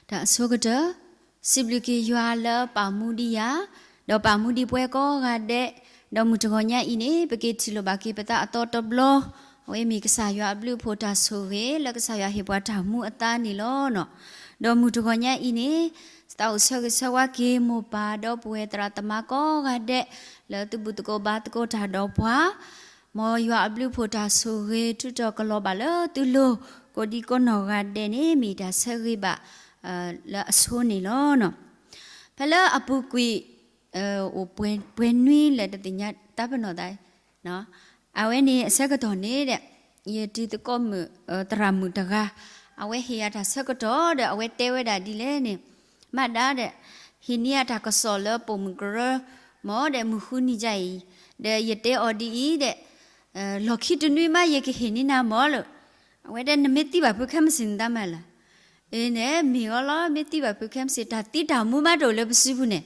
တၢ်အဆိကတၢၢ်, စံးဘျုးက့ၤယွၤလၢပာ်မူဒံးယၤ, ဒီးပာ်မူဒံးပှၤကိးဂၤဒဲး, ဒီးမုၢ်တဂီၤညါအံၤန့ၣ် ပက့ၤထံၣ်လိာ်ဘၣ်က့ၤပသးအသီတဘျီ, အဝဲမ့ၢ်ကစၢ်ယွၤအဘျုးအဖှိၣ်တၢ်ဆိၣ်ဂ့ၤ လၢကစၢ်ယွၤဟ့ၣ်ပှၤတၢ်မူအသါန့ၣ်လီၤ. ဒီးမုၢ်တဂီၤညါအံၤန့ၣ် သးအိၣ်ဆၢဂ့ၤဆၢဝါက့ၤမိၢ်ပၢ် ဒီပုၢ်ဝဲၢ်သရၣ်သမါကိးဂၤဒဲး, လၢသုဘူးသကိးဘါသကိးတၢ်ဒီးပှၤ မ်ယွၤအဘျုးအဖှိၣ်တၢ်ဆိၣ်ဂ့ၤ ထုးထီၣ်ကလီၤဘၣ်လၢသုလိၤ, ကိးဒံကိးနီၢ်ဂၤဒဲးန့ၣ် မ့ၢ်တၢ်ဆၢဂ့ၤဘၣ် လၢအဆိန့ၣ်လီၤ. ဖဲလၢအပူၤကွံာ် အိၣ်ပှဲၤနွံလၢတသ့ၣ်ညါတၢ်ပနီၣ်သး, အဝဲန့ၣ်အဆၢကတီၢ်န့ၣ်ဒီး ယတံၤသကိးမုၣ် သရၣ်မုၣ်တဂၤ, အဝဲဟ့ၣ်ယၤတၢ်ဆၢကတီၢ်ဒီး အဝဲတဲဝဲဒၣ်ဒ်လဲၣ်န့ၣ်, မၤဒါဒီး ဟ့ၣ်န့ၢ်ယၤတၢ်ကစီၣ်လၢပိာ်မုၣ်ကရၢ, မ်ဒီးမုၢ်ဃုနံၤဒ်အံၤ, ဒီးယတဲအီၤဒ်အံၤဒီး လီၢ်ခံတနွံမး ယကဟ့ၣ်န့ၢ်နၤမၢ်လၢ, အဝဲတဲ နမ့ၢ်သံဘၣ်ဖု ခဲမုၢ်ဆ့ၣ်နသးမၤလၢ, အ့န့ၣ် မ့ၢ်အီၤလီၤ, မ့ၢ်သံဘၣ်ဖု ခဲမုၢ်ဆ့ၣ် တၢ်သံတၢ်မူမးတအိၣ်လၢပစုပူၤန့ၣ်,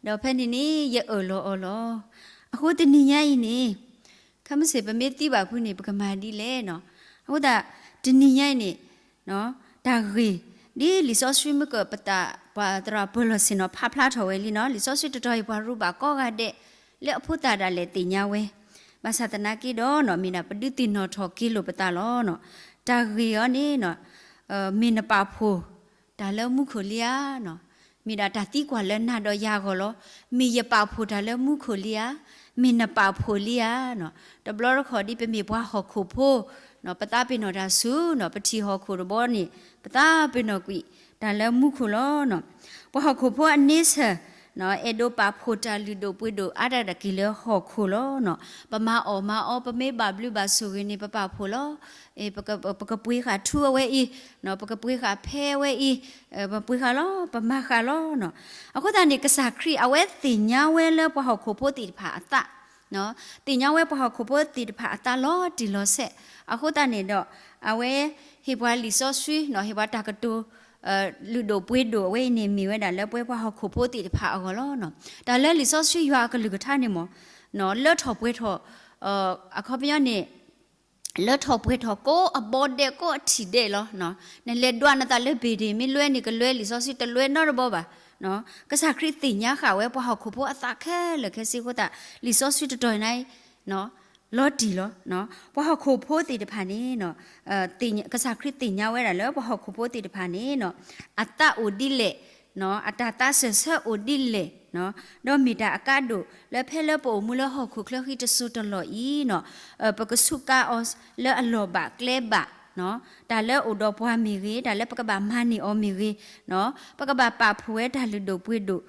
ဒီးဖဲန့ၣ်န့ၣ် ယအၢၣ်လီၤအီၤလီၤ. အဃိတနံၤညါအံၤန့ၣ် ခဲမုၢ်ဆ့ၣ်ပမ့ၢ်သံဘၣ်ဖုန့ၣ် ပကမၤဒ်လဲၣ်နီၤ. အဃိသတး တနံၤညါအံၤန့ၣ် တၢ်ဂ့ၢ် ဒ်လံာ်စီဆှံမုၢ်ကၢၢ်ပသး ပှၤသရၣ်ပၢၤလီၢ်ဆ့ၣ်နီၤ ဖးဖျါထီၣ်ဝဲလံနီၤ, လံာ်စီဆှံတတီၤအံၤပှၤရူးဘၣ်ကိးဂၤဒဲး လၢအဖိသၣ်ဒၣ်လဲာ်သ့ၣ်ညါဝဲ, ဘၣ်ဆၣ်သနာ်က့ဒီးနီၤ မ့ၢ်ဒၣ်ပဒုးသ့ၣ်နီၣ်ထီၣ်က့ၤလိာ်ပသးလီၤ. တၢ်ဂ့ၢ်အံၤန့ၣ် မ့ၢ်နပာ်ဖှိၣ် တၢ်လၢမူခိၣ်လံဧါ, မ့ၢ်ဒၣ်တၢ်သံကွၢ်လၢနၤဒီးယၤအဂီၢ်လီၤ. မ့ၢ်ယပာ်ဖှိၣ်တၢ်လၢမူခိၣ်လံဧါ, မ့ၢ်နပာ်ဖှိၣ်လံဧါ. တဘျီတခီၣ်ဒ်ပမ့ၢ်ပှၤဟီၣ်ခိၣ်ဖိ ပသးပ့ၤနီၣ်တၢ်ဆူ ပထံၣ်ဟီၣ်ခိၣ်တဘီန့ၣ် ပသးပ့ၤနီၣ်ကွံာ်တၢ်လၢမူခိၣ်လီၤ. ပှၤဟီၣ်ခိၣ်ဖိအန့ဆၢၣ် အဲၣ်ဒိးပာ်ဖှိၣ်တၢ်လုၢ်ဒိၣ်ပှ့ၤဒိၣ်အါတက့ၢ်လၢဟီၣ်ခိၣ်လီၤ. ပမၤအီၣ်မၤအီ ပမ့ၢ်ဘၣ်ဘျုးဘၣ်ဆိၣ်ဂ့ၤန့ၣ် ပပာ်ဖှိၣ်လီၤ. ပကပှ့ၤဃာ်ထူအဝဲအံၤ, ပကပှ့ၤဃာ်ဖဲအဝဲအံၤ, ပပှ့ၤဃာ်လီၤ, ပမၤဃာ်လီၤ. အဃိသတးန့ၣ် ကစၢ်ခရံာ်အဝဲသ့ၣ်ညါဝဲလၢပှၤဟီၣ်ခိၣ်ဖိသ့ၣ်တဖၣ်အသး, သ့ၣ်ညါဝဲပှၤဟီၣ်ခိၣ်ဖိသ့ၣ်တဖၣ်အသးလီၤတံၢ်လီၤဆဲး, အဃိသတးန့ၣ်ဒီး အဝဲဟ့ၣ်ပှၤလံာ်စီဆှံ, ဟ့ၣ်ပှၤတၢ်ကတိၤ လုၢ်ဒိၣ်ပှ့ၤဒိၣ်အဝဲအံၤန့ၣ် မ့ၢ်ဝဲဒၣ်လၢပဝဲပှၤဟီၣ်ခိၣ်ဖိသ့ၣ်တဖၣ်အဂီၢ်လီၤ. တၢ်လၢလံာ်စီဆှံယွၤအကလုၢ်ကထါန့ၣ်မ့ၢ် လၢထီၣ်ပှဲၤထီၣ်, အခီပညီန့ၣ် လၢထီၣ်ပှဲၤထီၣ်ကိးအဘီဒဲးကိးအထံၣ်ဒဲးလီၤ. နလဲၤဒွးနသးလၢဘ့ၣ်ဒ့ၣ် မ့ၢ်လွဲန့ၣ်ကလွဲလံာ်စီဆှံတလွဲနီတဘီဘၣ်. ကစၢ်ခရံာ်သ့ၣ်ညါဃာ်ဝဲပှၤဟီၣ်ခိၣ်ဖိအသးခဲလၢာ်ခဲဆ့အဃိသတး လံာ်စီဆှံတတီၤန့ၣ် လီၤတံၢ်လီၤ. ပှၤဟီၣ်ခိၣ်ဖိသ့ၣ်တဖၣ်န့ၣ် ကစၢ်ခရံာ်သ့ၣ်ညါဝဲဒၣ်လၢပှၤဟီၣ်ခိၣ်ဖိသ့ၣ်တဖၣ်န့ၣ် အသးအိၣ်ဒ်လဲၣ်, အတၢ်သးစၢၢ်ဆၢအိၣ်ဒ်လဲၣ်, ဒီးမ့ၢ်တၢ်အကါဒိၣ်လၢဖဲလၢပအိၣ်မူလၢဟီၣ်ခိၣ်ချၢဃံတစိၤတလီၢ်အံၤ, ပကဆူးကါအီၤလၢအလီၢ်ဘၣ်ကျဲဘၣ်, တၢ်လၢအိၣ်ဒီးပှၤမ့ၢ်ဂ့ၤ, တၢ်လၢပကဘၣ်မၤန့ၢ်အီၤမ့ၢ်ဂ့ၤ, ပကဘၣ်ပာ်ဖှိၣ်ဝဲတၢ်လုၢ်ဒိၣ်ပှ့ၤဒိၣ်,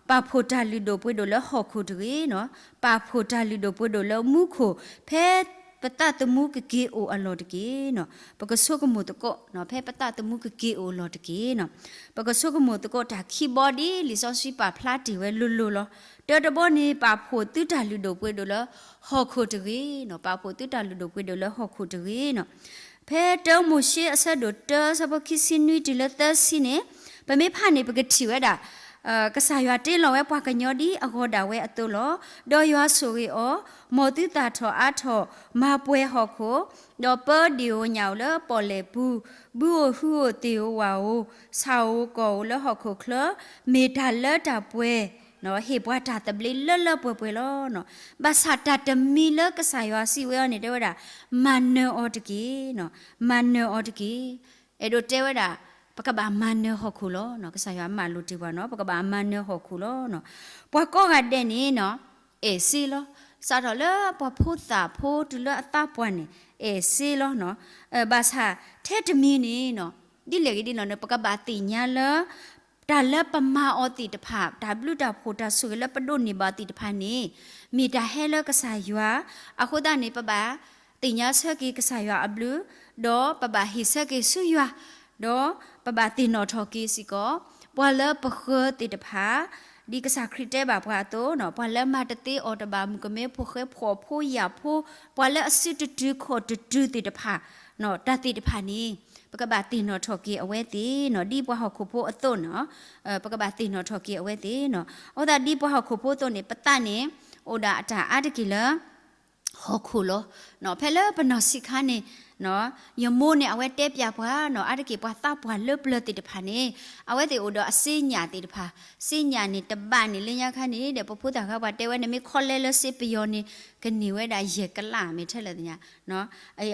ပာ်ဖှိၣ်တၢ်လုၢ်ဒိၣ်ပှ့ၤဒိၣ်လၢဟီၣ်ခိၣ်တဂ့ၤ, ပာ်ဖှိၣ်တၢ်လုၢ်ဒိၣ်ပှ့ၤဒိၣ်လၢမူခိၣ်, ဖဲပသးသမူကက့ၤအိၣ်အလီၢ်တက့ၢ်. ပကဆိကမိၣ်သကိး ဖဲပသးသမူကက့ၤအိၣ်အလီၢ်တက့ၢ်. ပကဆိကမိၣ်သကိးတၢ်ခံဘီဒ်လံာ်စီဆှံပာ်ဖျါတ့ၢ်ဝဲလိၤလိၤလီၤ. တၢတဘီန့ၣ် ပာ်ဖှိၣ်သုတၢ်လုၢ်ဒိၣ်ပှ့ၤဒိၣ်လၢဟီၣ်ခိၣ်တဂ့ၤ, ပာ်ဖှိၣ်သုတၢ်လုၢ်ဒိၣ်ပှ့ၤဒိၣ်လၢဟီၣ်ခိၣ်တဂ့ၤ. ဖဲတၢမိၤၡ့အဆၢဒိၣ်တၢ အဆၢဖိခံဆံနွံတုၤလၢသၢဆံန့ၣ်, ပမ့ၢ်ဖးန့ၣ် ပကထံၣ်ဝဲဒၣ် ကစၢ်ယွၤတ့လီၤဝဲပှၤကညီဒ်အဂီၤဒၣ်ဝဲအသိးလီၤ. ဒီးယွၤဆိၣ်ဂ့ၤအီၤ, မ်သုသၣ်ထီၣ်အါထီၣ်, မၤပှဲၤဟီၣ်ခိၣ်, ဒီးပၢဒ့ၣ်ဧိၤညၣ်ဧိၤလၢပီၣ်လဲၣ်ပူၤ, ဘုဧိၤဟုဧိၤသ့ၣ်ဧိၤဝၣ်ဧိၤ, ဆၣ်ဧိၤကီၢ်ဧိၤလၢဟီၣ်ခိၣ်ချၢ, မ့ၢ်တၢ်လၢတၢ်ပှဲၤ ဟ့ၣ်ပှၤတၢ်သဘျ့လၢလၢပှဲၤပှဲၤလီၤ. ဘၣ်ဆၣ်တၢ်တမံၤလၢကစၢ်ယွၤစံးဝဲအီၤန့ၣ် တဲဝဲဒၣ် မၤနၢၤအီၤတက့ၢ်, မၤနၢၤအီၤတက့ၢ်. အဲၣ်ဒိးတဲဝဲဒၣ် ပကဘၣ်မၤနၢၤဟီၣ်ခိၣ်လီၤ. ကစၢ်ယွၤမၤလိာ်တ့ၢ်ပှၤနီၤ ပကဘၣ်မၤနၢၤဟီၣ်ခိၣ်လီၤ. ပှၤကိးဂၤဒဲးန့ၣ် အဲၣ်စ့လီၤ. စးထီၣ်လၢပှၤဖိသၣ်ဖိတုၤလၢအသးပှၢ်န့ၣ် အဲၣ်စ့လီၤ. ဘၣ်ဆၣ်ထဲတမံၤန့ၣ် ဒ်လဲၣ်ဂ့ၤဒ်လဲၣ်န့ၣ် ပကဘၣ်သ့ၣ်ညါလၢ တၢ်လၢပမၤအီၤသ့ၣ်တဖၣ် တၢ်ဘျုးတၢ်ဖှိၣ်တၢ်ဆိၣ်ဂ့ၤလၢပဒိးန့ၢ်ဘၣ်သ့ၣ်တဖၣ်န့ၣ် မ့ၢ်တၢ်ဟဲလၢကစၢ်ယွၤ, အဃိသတးန့ၣ် ပဘၣ်သ့ၣ်ညါဆၢက့ၤကစၢ်ယွၤအဘျုး, ဒီးပဘၣ်ဟ့ၣ်ဆၢက့ၤဆူယွၤ, ဒီးပဘၣ်သ့ၣ်နီၣ်ထီၣ်က့ၤစ့ၢ်ကီး ပှၤလၢပဃၢၤသ့ၣ်တဖၣ်, ဒ်ကစၢ်ခရံာ်တဲဘၣ်ပှၤအသိး, ပှၤလၢမၤတသ့အီၤတဘၣ် မုၣ်ကမဲဖိဃဲဖိ ဖိယာ်ဖိ, ပှၤလၢအစုတတုၤခီၣ်တတုၤသ့ၣ်တဖၣ်, တၢ်သ့ၣ်တဖၣ်န့ၣ် ပကဘၣ်သ့ၣ်နီၣ်ထီၣ်က့ၤအဝဲသ့ၣ်, ဒ်ပှၤဟီၣ်ခိၣ်ဖိအသိးန့ၣ် ပကဘၣ်သ့ၣ်နီၣ်ထီၣ်က့ၤအဝဲသ့ၣ်. အဃိသတးဒ်ပှၤဟီၣ်ခိၣ်ဖိအသိးန့ၣ် ပသးန့ၣ် အိၣ်ဒၣ်အတၢ်အါတက့ၢ်လၢ ဟီၣ်ခိၣ်လီၤ. ဖဲလၢပနီၢ်ဆံးခါန့ၣ် ယမိၢ်န့ၣ် အဝဲတဲပျးပှၤနီၤ, အါတက့ၢ်ပှၤသးပှၢ်လၢပျၢၤသ့ၣ်တဖၣ်န့ၣ် အဝဲသ့ၣ်အိၣ်ဒီးအစ့ညၣ်သ့ၣ်တဖၣ်, စ့ညၣ်န့ၣ်တဘၣ်န့ၣ်လၢညါခါန့ၣ်ဒီး ပဖိသၣ်ခါပှၤတဲဝဲန့ၣ် မ့ၢ်ခီလဲလၢစ့ပယီၤန့ၣ် ကန့ၢ်ဝဲဒၣ်ယဲၢ်ကလး မ့ၢ်ထဲလဲၣ်သ့ၣ်ညါ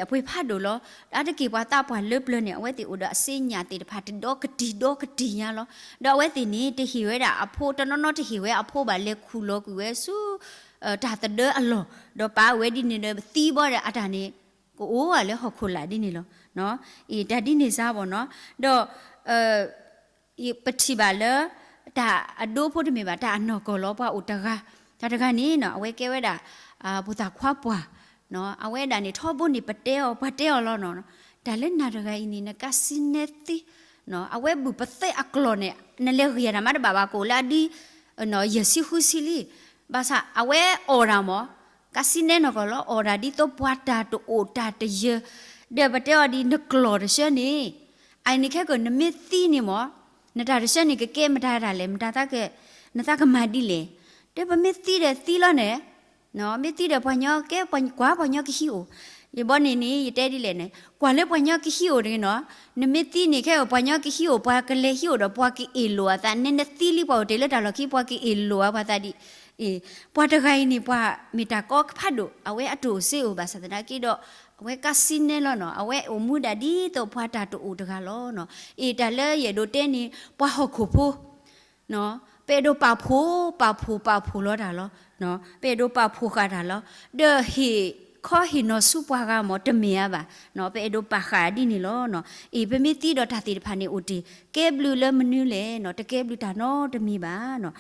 အပှ့ၤဖးဒိၣ်လီၤ. အါတက့ၢ်ပှၤသးပှၢ်လၢပျၢၤန့ၣ် အဝဲသ့ၣ်အိၣ်ဒီးအစ့ညၣ်သ့ၣ်တဖၣ် တဒီကတံၢ်ဒီကတံၢ်ညါလီၤ. ဒီးအဝဲသ့ၣ်န့ၣ် တဟ့ၣ်ဝဲဒၣ်အဖိ တနီၤနီၤတဟ့ၣ်ဝဲအဖိဘၣ် လဲၤခူၣ်လီၤကွံာ်ဝဲဆူ တၢ်သဒၢအလီၢ်, ဒီးပာ်ဝဲဒ်န့ၣ်ဒီး သံဘီဒီးအတၢ်န့ၣ် ကအိၣ်ဝဲလၢဟီၣ်ခိၣ်လာ်ဒ်န့ၣ်လီၤ. အံၤတၢ်ဒ်န့ၣ်စ့ၢ်ကီးနီၤ, ဒီး ပထံၣ်ဘၣ်လၢ တၢ်အဒိဖိတမ့ၢ်ဘၣ် တၢ်အနီၢ်ကီၢ်လီၤ ပှၤအိၣ်တဂၤ, တၢ်တဂၤန့ၣ်နီၤ အဝဲကဲဝဲဒၣ် ဖိသၣ်ခွါပှၢ်, အဝဲဒၣ်န့ၣ် ထီဘိန့ၣ် ပတဲအီၤ ပှၤတဲအီၤလီၤနီၤ, တၢ်လၢနၤတဂၤအံၤန့ၣ် နကးစံနဲသံ, အဝဲဘူၣ်ပသဲအကျိၤန့ၣ် နလဲၤဂ့ၤတၢ်မးတဘၣ်ဘၣ် ကအိၣ်လၢအဒ် ယဲၢ်ဆံဃုဆံလံ, ဘၣ်ဆၣ်အဝဲအီၣ်တၢ်မး ကးစံနဲနီၢ်ကီၢ်လီၤ, အီၣ်တၢ်ဒ်သိးပှၤတၢ်တအိၣ်တၢ်တယၢၤ, ဒီးပတဲအီၤဒ်နကျိၤတဆၢန့ၣ်, အန့ၣ်ခဲကၢၢ် နမ့ၢ်သံန့ၣ်မး နတၢ်တဆၢန့ၣ် ကကဲမတၤတၢ်လဲၣ်, မတၤသးက နသးကမၤဒ်လဲၣ်, ဒီးပမ့ၢ်သံဒီးသံလီၤန့ၣ်, မ့ၢ်သံဒီးပှၤညီကဲ ကွၢ်ပှၤညီကဟံးအိၣ်, ယဘီန့ၣ်န့ၣ် ယတဲဒ်လဲၣ်န့ၣ် ကွၢ်လၢပှၤညီကဟံးအိၣ်တဂ့ၤနီၤ, နမ့ၢ်သံန့ၣ်ခဲအံၤ ပှၤညီကဟံးအိၣ် ပှၤကလဲၤဟံးအိၣ်ဒီး ပှၤကအ့ၣ်လိာ်အသး, နဲနသံလံ ပှၤအိၣ်တ့ၢ်လၢတၢ်လီၢ်ခံ ပှၤကအ့ၣ်လိာ်အပှၤသးဒ်အံၤ, ပှၤတဂၤအံၤန့ၣ် ပှၤမ့ၢ်တၢ်ကီဖးဒိၣ် အဝဲအတအိၣ်စ့အိၣ်ဘၣ်ဆၣ်သနာ်က့ဒီး အဝဲကးစံနဲလီၤနီၤ, အဝဲအိၣ်မူဒၣ်ဒ်သိးပှၤတၢ်တအိၣ်တဂၤလီၤနီၤ, အ့ၣ် တၢ်လၢယအဲၣ်ဒိးတဲန့ၣ် ပှၤဟီၣ်ခိၣ်ဖိ ပအဲၣ်ဒိးပာ်ဖှိၣ် ပာ်ဖှိၣ် ပာ်ဖှိၣ်လီၤတၢ်လီၤ, ပအဲၣ်ဒိးပာ်ဖှိၣ်ဃာ်တၢ်လီၤ, ဒီးဟ့ၣ်ခီဟ့ၣ်နီၤဆူပှၤဂၤမး တမ့ၢ်ဧါဘၣ်, ပအဲၣ်ဒိးပာ်ဃာ်ဒ်န့ၣ်လီၤ. အ့ၣ် ပမ့ၢ်သံဒီးတၢ်သ့ၣ်တဖၣ်န့ၣ်အိၣ်တ့ၢ် ကဲဘျုးလၢမနုၤလဲၣ်နီၤ, တကဲဘျုးတၢ်နီတမံၤ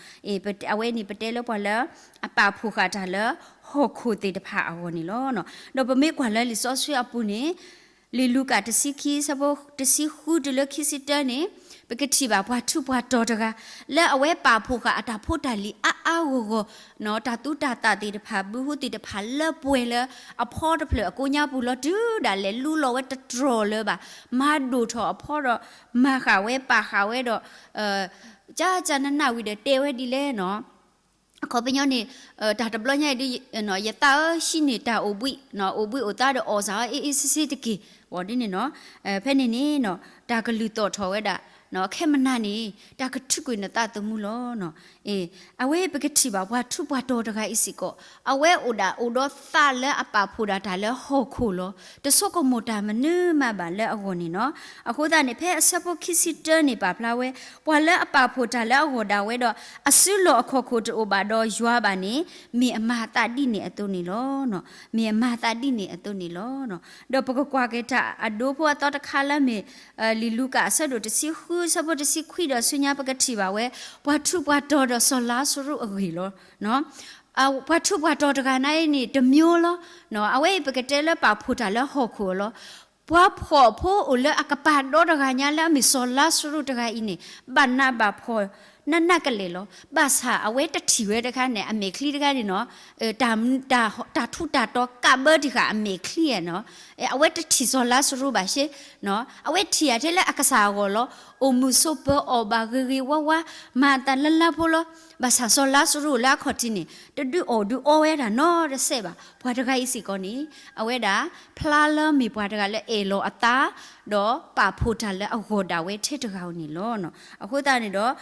ဘၣ်နီၤ, အဝဲန့ၣ်ပတဲလၢပှၤလၢ အပာ်ဖှိၣ်ဃာ်တၢ်လၢ ဟီၣ်ခိၣ်သ့ၣ်တဖၣ်အဂီၢ်န့ၣ်လီၤ. ဒီးပမ့ၢ်ကွၢ်လၢလံာ်စီဆှံအပူၤန့ၣ် လံာ်လူၤကၣ်တဆံခံ ဆၢဖိတဆံဃုတုၤလၢခံဆံတၢန့ၣ် ပကထံၣ်ဘၣ်ပှၤထူးပှၤတီၤတဂၤ လၢအဝဲပာ်ဖှိၣ်ဃာ်အတၢ်ဖိတၢ်လံၤအါအါဂီၢ်ဂီၢ်နီၤ, တၢ်သူတၢ်သၣ်သ့ၣ်တဖၣ် ဘုဟုသ့ၣ်တဖၣ်လၢပှဲၤလၢအဖီတဖျၢၣ်အကိးညါပူၤလီၤ, တုၤဒၣ်လဲာ်လူလီၤဝဲတတြီၢ်လၢၤဘၣ်, မၤဒိၣ်ထီၣ်အဖီဒီး မၤဃာ်ဝဲပာ်ဃာ်ဝဲဒီး ကၠၢ်ကၠၢ်နးနးဝံၤဒီးတဲဝဲဒ်လဲၣ်နီၤ အခီပညီန့ၣ် တၢ်တဘျီညါအံၤဒ် ယသးဧၢ ဟံးန့ၢ်တၢ်အိၣ်ဘှံး အိၣ်ဘှံးအိၣ်သါဒီးအီၣ်စၢ်အီၤ အ့ၣ်အ့ၣ်ဆ့ဆ့တက့ၢ် ဝံၤဒ်န့ၣ်နီၤ, ဖဲန့ၣ်န့ၣ်နီၤ တၢ်ကလုၢ်သီၣ်ထီၣ်ဝဲဒၣ် ခဲမနၤန့ၣ် တၢ်ကထုးကွံာ်နသးသမူလီၤ. အဝဲပကထံၣ်ဘၣ်ပှၤထူးပှၤတီၤတဂၤအံၤစ့ၢ်ကီး အဝဲအိၣ်ဒၣ်အိၣ်ဒီးသးလၢအပာ်ဖှိၣ်ဒၣ်တၢ်လၢဟီၣ်ခိၣ်လီၤ. တဆိကမိၣ်တၢ်မနုၤမးဘၣ်လၢအဂီၢ်န့ၣ်နီၤ. အဃိသတးန့ၣ် ဖဲအဆၢဖိခံဆံတၢန့ၣ်ပာ်ဖျါဝဲ ပှၤလၢအပာ်ဖှိၣ်တၢ်လၢအဂီၢ်ဒၣ်ဝဲဒီး အစုလီၢ်အခီၣ်ခိၣ်တအိၣ်ဘၣ်ဒီးယွၤဘၣ်န့ၣ် မ့ၢ်အမၤအသးဒ်န့ၣ်အသိးန့ၣ်လီၤ. မ့ၢ်အမၤအသးဒ်န့ၣ်အသိးန့ၣ်လီၤ. ဒီးပကကွၢ်က့ၤတၢ်အဒိဖိအသီတခါလၢမ့ၢ် လံာ်လူၤကၣ်အဆၢဒိၣ်တဆံဃု ဆၢဖိတဆံခွံဒီးဆူညါ ပကထံၣ်ဘၣ်ဝဲ ပှၤထူးပှၤတီၤဒီးစီၤလါစရူးအဂ့ၢ်လီၤ. ပှၤထူးပှၤတီၤတဂၤန့ၣ်န့ၣ် တမျိုးလီၤ. အဝဲအံၤပကတဲလၢပာ်ဖှိၣ်တၢ်လၢဟီၣ်ခိၣ်လီၤ. ပှၤဖှီၣ်ဖိအိၣ်လၢအကပၤဒီတဂၤညါလၢအမ့ၢ်စီၤလါစရူးတဂၤအံၤန့ၣ် ဘၣ်နးဘၣ်ဖှီၣ် နးနးကလဲာ်လီၤ. ဘၣ်ဆၣ်အဝဲတထံၣ်ဝဲတခါန့ၣ် အမဲာ်ချံတခါန့ၣ်နီၤ တၢ်ထူးတၢ်တီၤကးဘၢတံၢ်ဃာ်အမဲာ်ချံနီၤ. အဝဲတထံၣ်စီၤလါစရူးဘၣ်ရှ့ အဝဲထံၣ်အထဲလၢအကစၢ်အဂီၢ်လီၤ. အိၣ်မုာ်ဆိးပၢၤအီၣ်ဘၣ်ဂ့ၤဂ့ၤဝါဝါ မၤအသးလၢလၢဖိလီၤ. ဘၣ်ဆၣ်စီၤလါစရူးအိၣ်လၢအခီၣ်ထံးန့ၣ် တဒုးအီၣ်ဒုးအီဝဲဒၣ်နီတစဲးဘၣ်. ပှၤတဂၤအံၤစ့ၢ်ကီးန့ၣ် အဝဲဒၣ်ဖျါလၢမ့ၢ်ပှၤတဂၤလၢအဲၣ်လီၤအသး ဒီးပာ်ဖှိၣ်တၢ်လၢအဂီၢ်ဒၣ်ဝဲထဲတဂၤဧိၤန့ၣ်လီၤ. အဃိသတးန့ၣ်ဒီး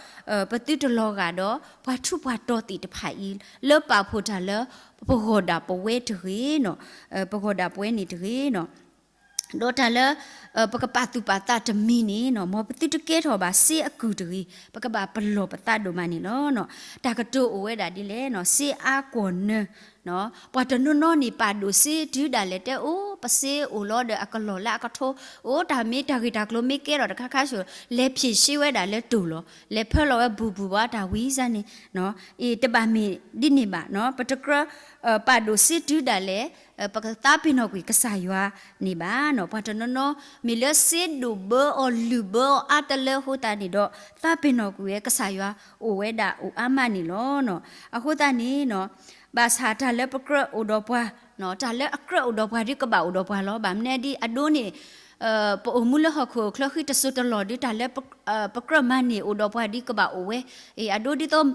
ပသုတလီၤဂာ်ဒီး ပှၤထူးပှၤတီၤသ့ၣ်တဖၣ်အံၤ လၢပာ်ဖှိၣ်တၢ်လၢပဂီၢ်ဒၣ်ပဝဲတဂ့ၤနီၤ, ပဂီၢ်ဒၣ်ပဝဲန့ၣ်တဂ့ၤနီၤ. ဒီးတၢ်လၢ ပကပာ်သူၣ်ပာ်သးတမံၤန့ၣ်နီၤ, မ်ပသုတကဲထီၣ်ဘၣ်စ့အကုၢ်တဂ့ၤ, ပကဘၣ်ပလီၢ်ပသးဒိၣ်မးန့ၣ်လီၤ. တၢ်ကတိၤအိၣ်ဝဲဒၣ်ဒ်လဲၣ်နီၤ, စ့အါကွီၢ်နၢ, ပှၤတနီၤနီၤန့ၣ် ပာ်ဒိၣ်စ့တုၤဒၣ်လဲာ်တဲအိၣ် ပစ့အိၣ်လီၤဒီးအကလီၢ်လၢအကထိ, အိၣ်တၢ်မ့ၢ်တၢ်ဂ့ၢ်တၢ်ကျိၤမ့ၢ်ကဲထီၣ်တခါခါဆူၣ် လဲၤဖံးရှဲဝဲဒၣ်လၢတိၢ်လီၤ, လဲၤဖၢလီၤဝဲဘူၣ်ဘူၣ်ဘၣ်တၢ်ဝံၤစ့ၢ်န့ၣ်, အ့ၣ် တဘၣ်မ့ၢ်ဒ်န့ၣ်ဘၣ်နီၤ, ပတကြၢး ပာ်ဒိၣ်စ့တုၤဒၣ်လဲာ် ပကသးပ့ၤနီၣ်ကွံာ်ကစၢ်ယွၤန့ၣ်ဘၣ်နီၤ. ပှၤတနီၤနီၤ မ့ၢ်လၢစ့ဒိၣ်ဘၢအီၤလုၢ်ဘၢအီၤအါတလၢအဃိသတးန့ၣ်ဒီး သးပ့ၤနီၣ်ကွံာ်ဝဲကစၢ်ယွၤအိၣ်ဝဲဒၣ်အိၣ်အါမးန့ၣ်လီၤ. အဃိသတးန့ၣ်နီၤ, ဘၣ်ဆၣ်တၢ်လၢပကြၢးအိၣ်ဒီးပှၤ, တၢ်လၢအကြၢးအိၣ်ဒီးပှၤဒ်ကဘၣ်အိၣ်ဒီးပှၤလီၤ. ဘၣ်မနုၤဒ်အဒိန့ၣ် ပအိၣ်မူလၢဟီၣ်ခိၣ်ချၢဃံတစိၢ်တလီၢ်ဒုး တၢ်လၢပကြၢးမၤန့ၢ်အိၣ်ဒီးပှၤဒုးကဘၣ်အိၣ်ဝဲ, အဒိဒ်သိး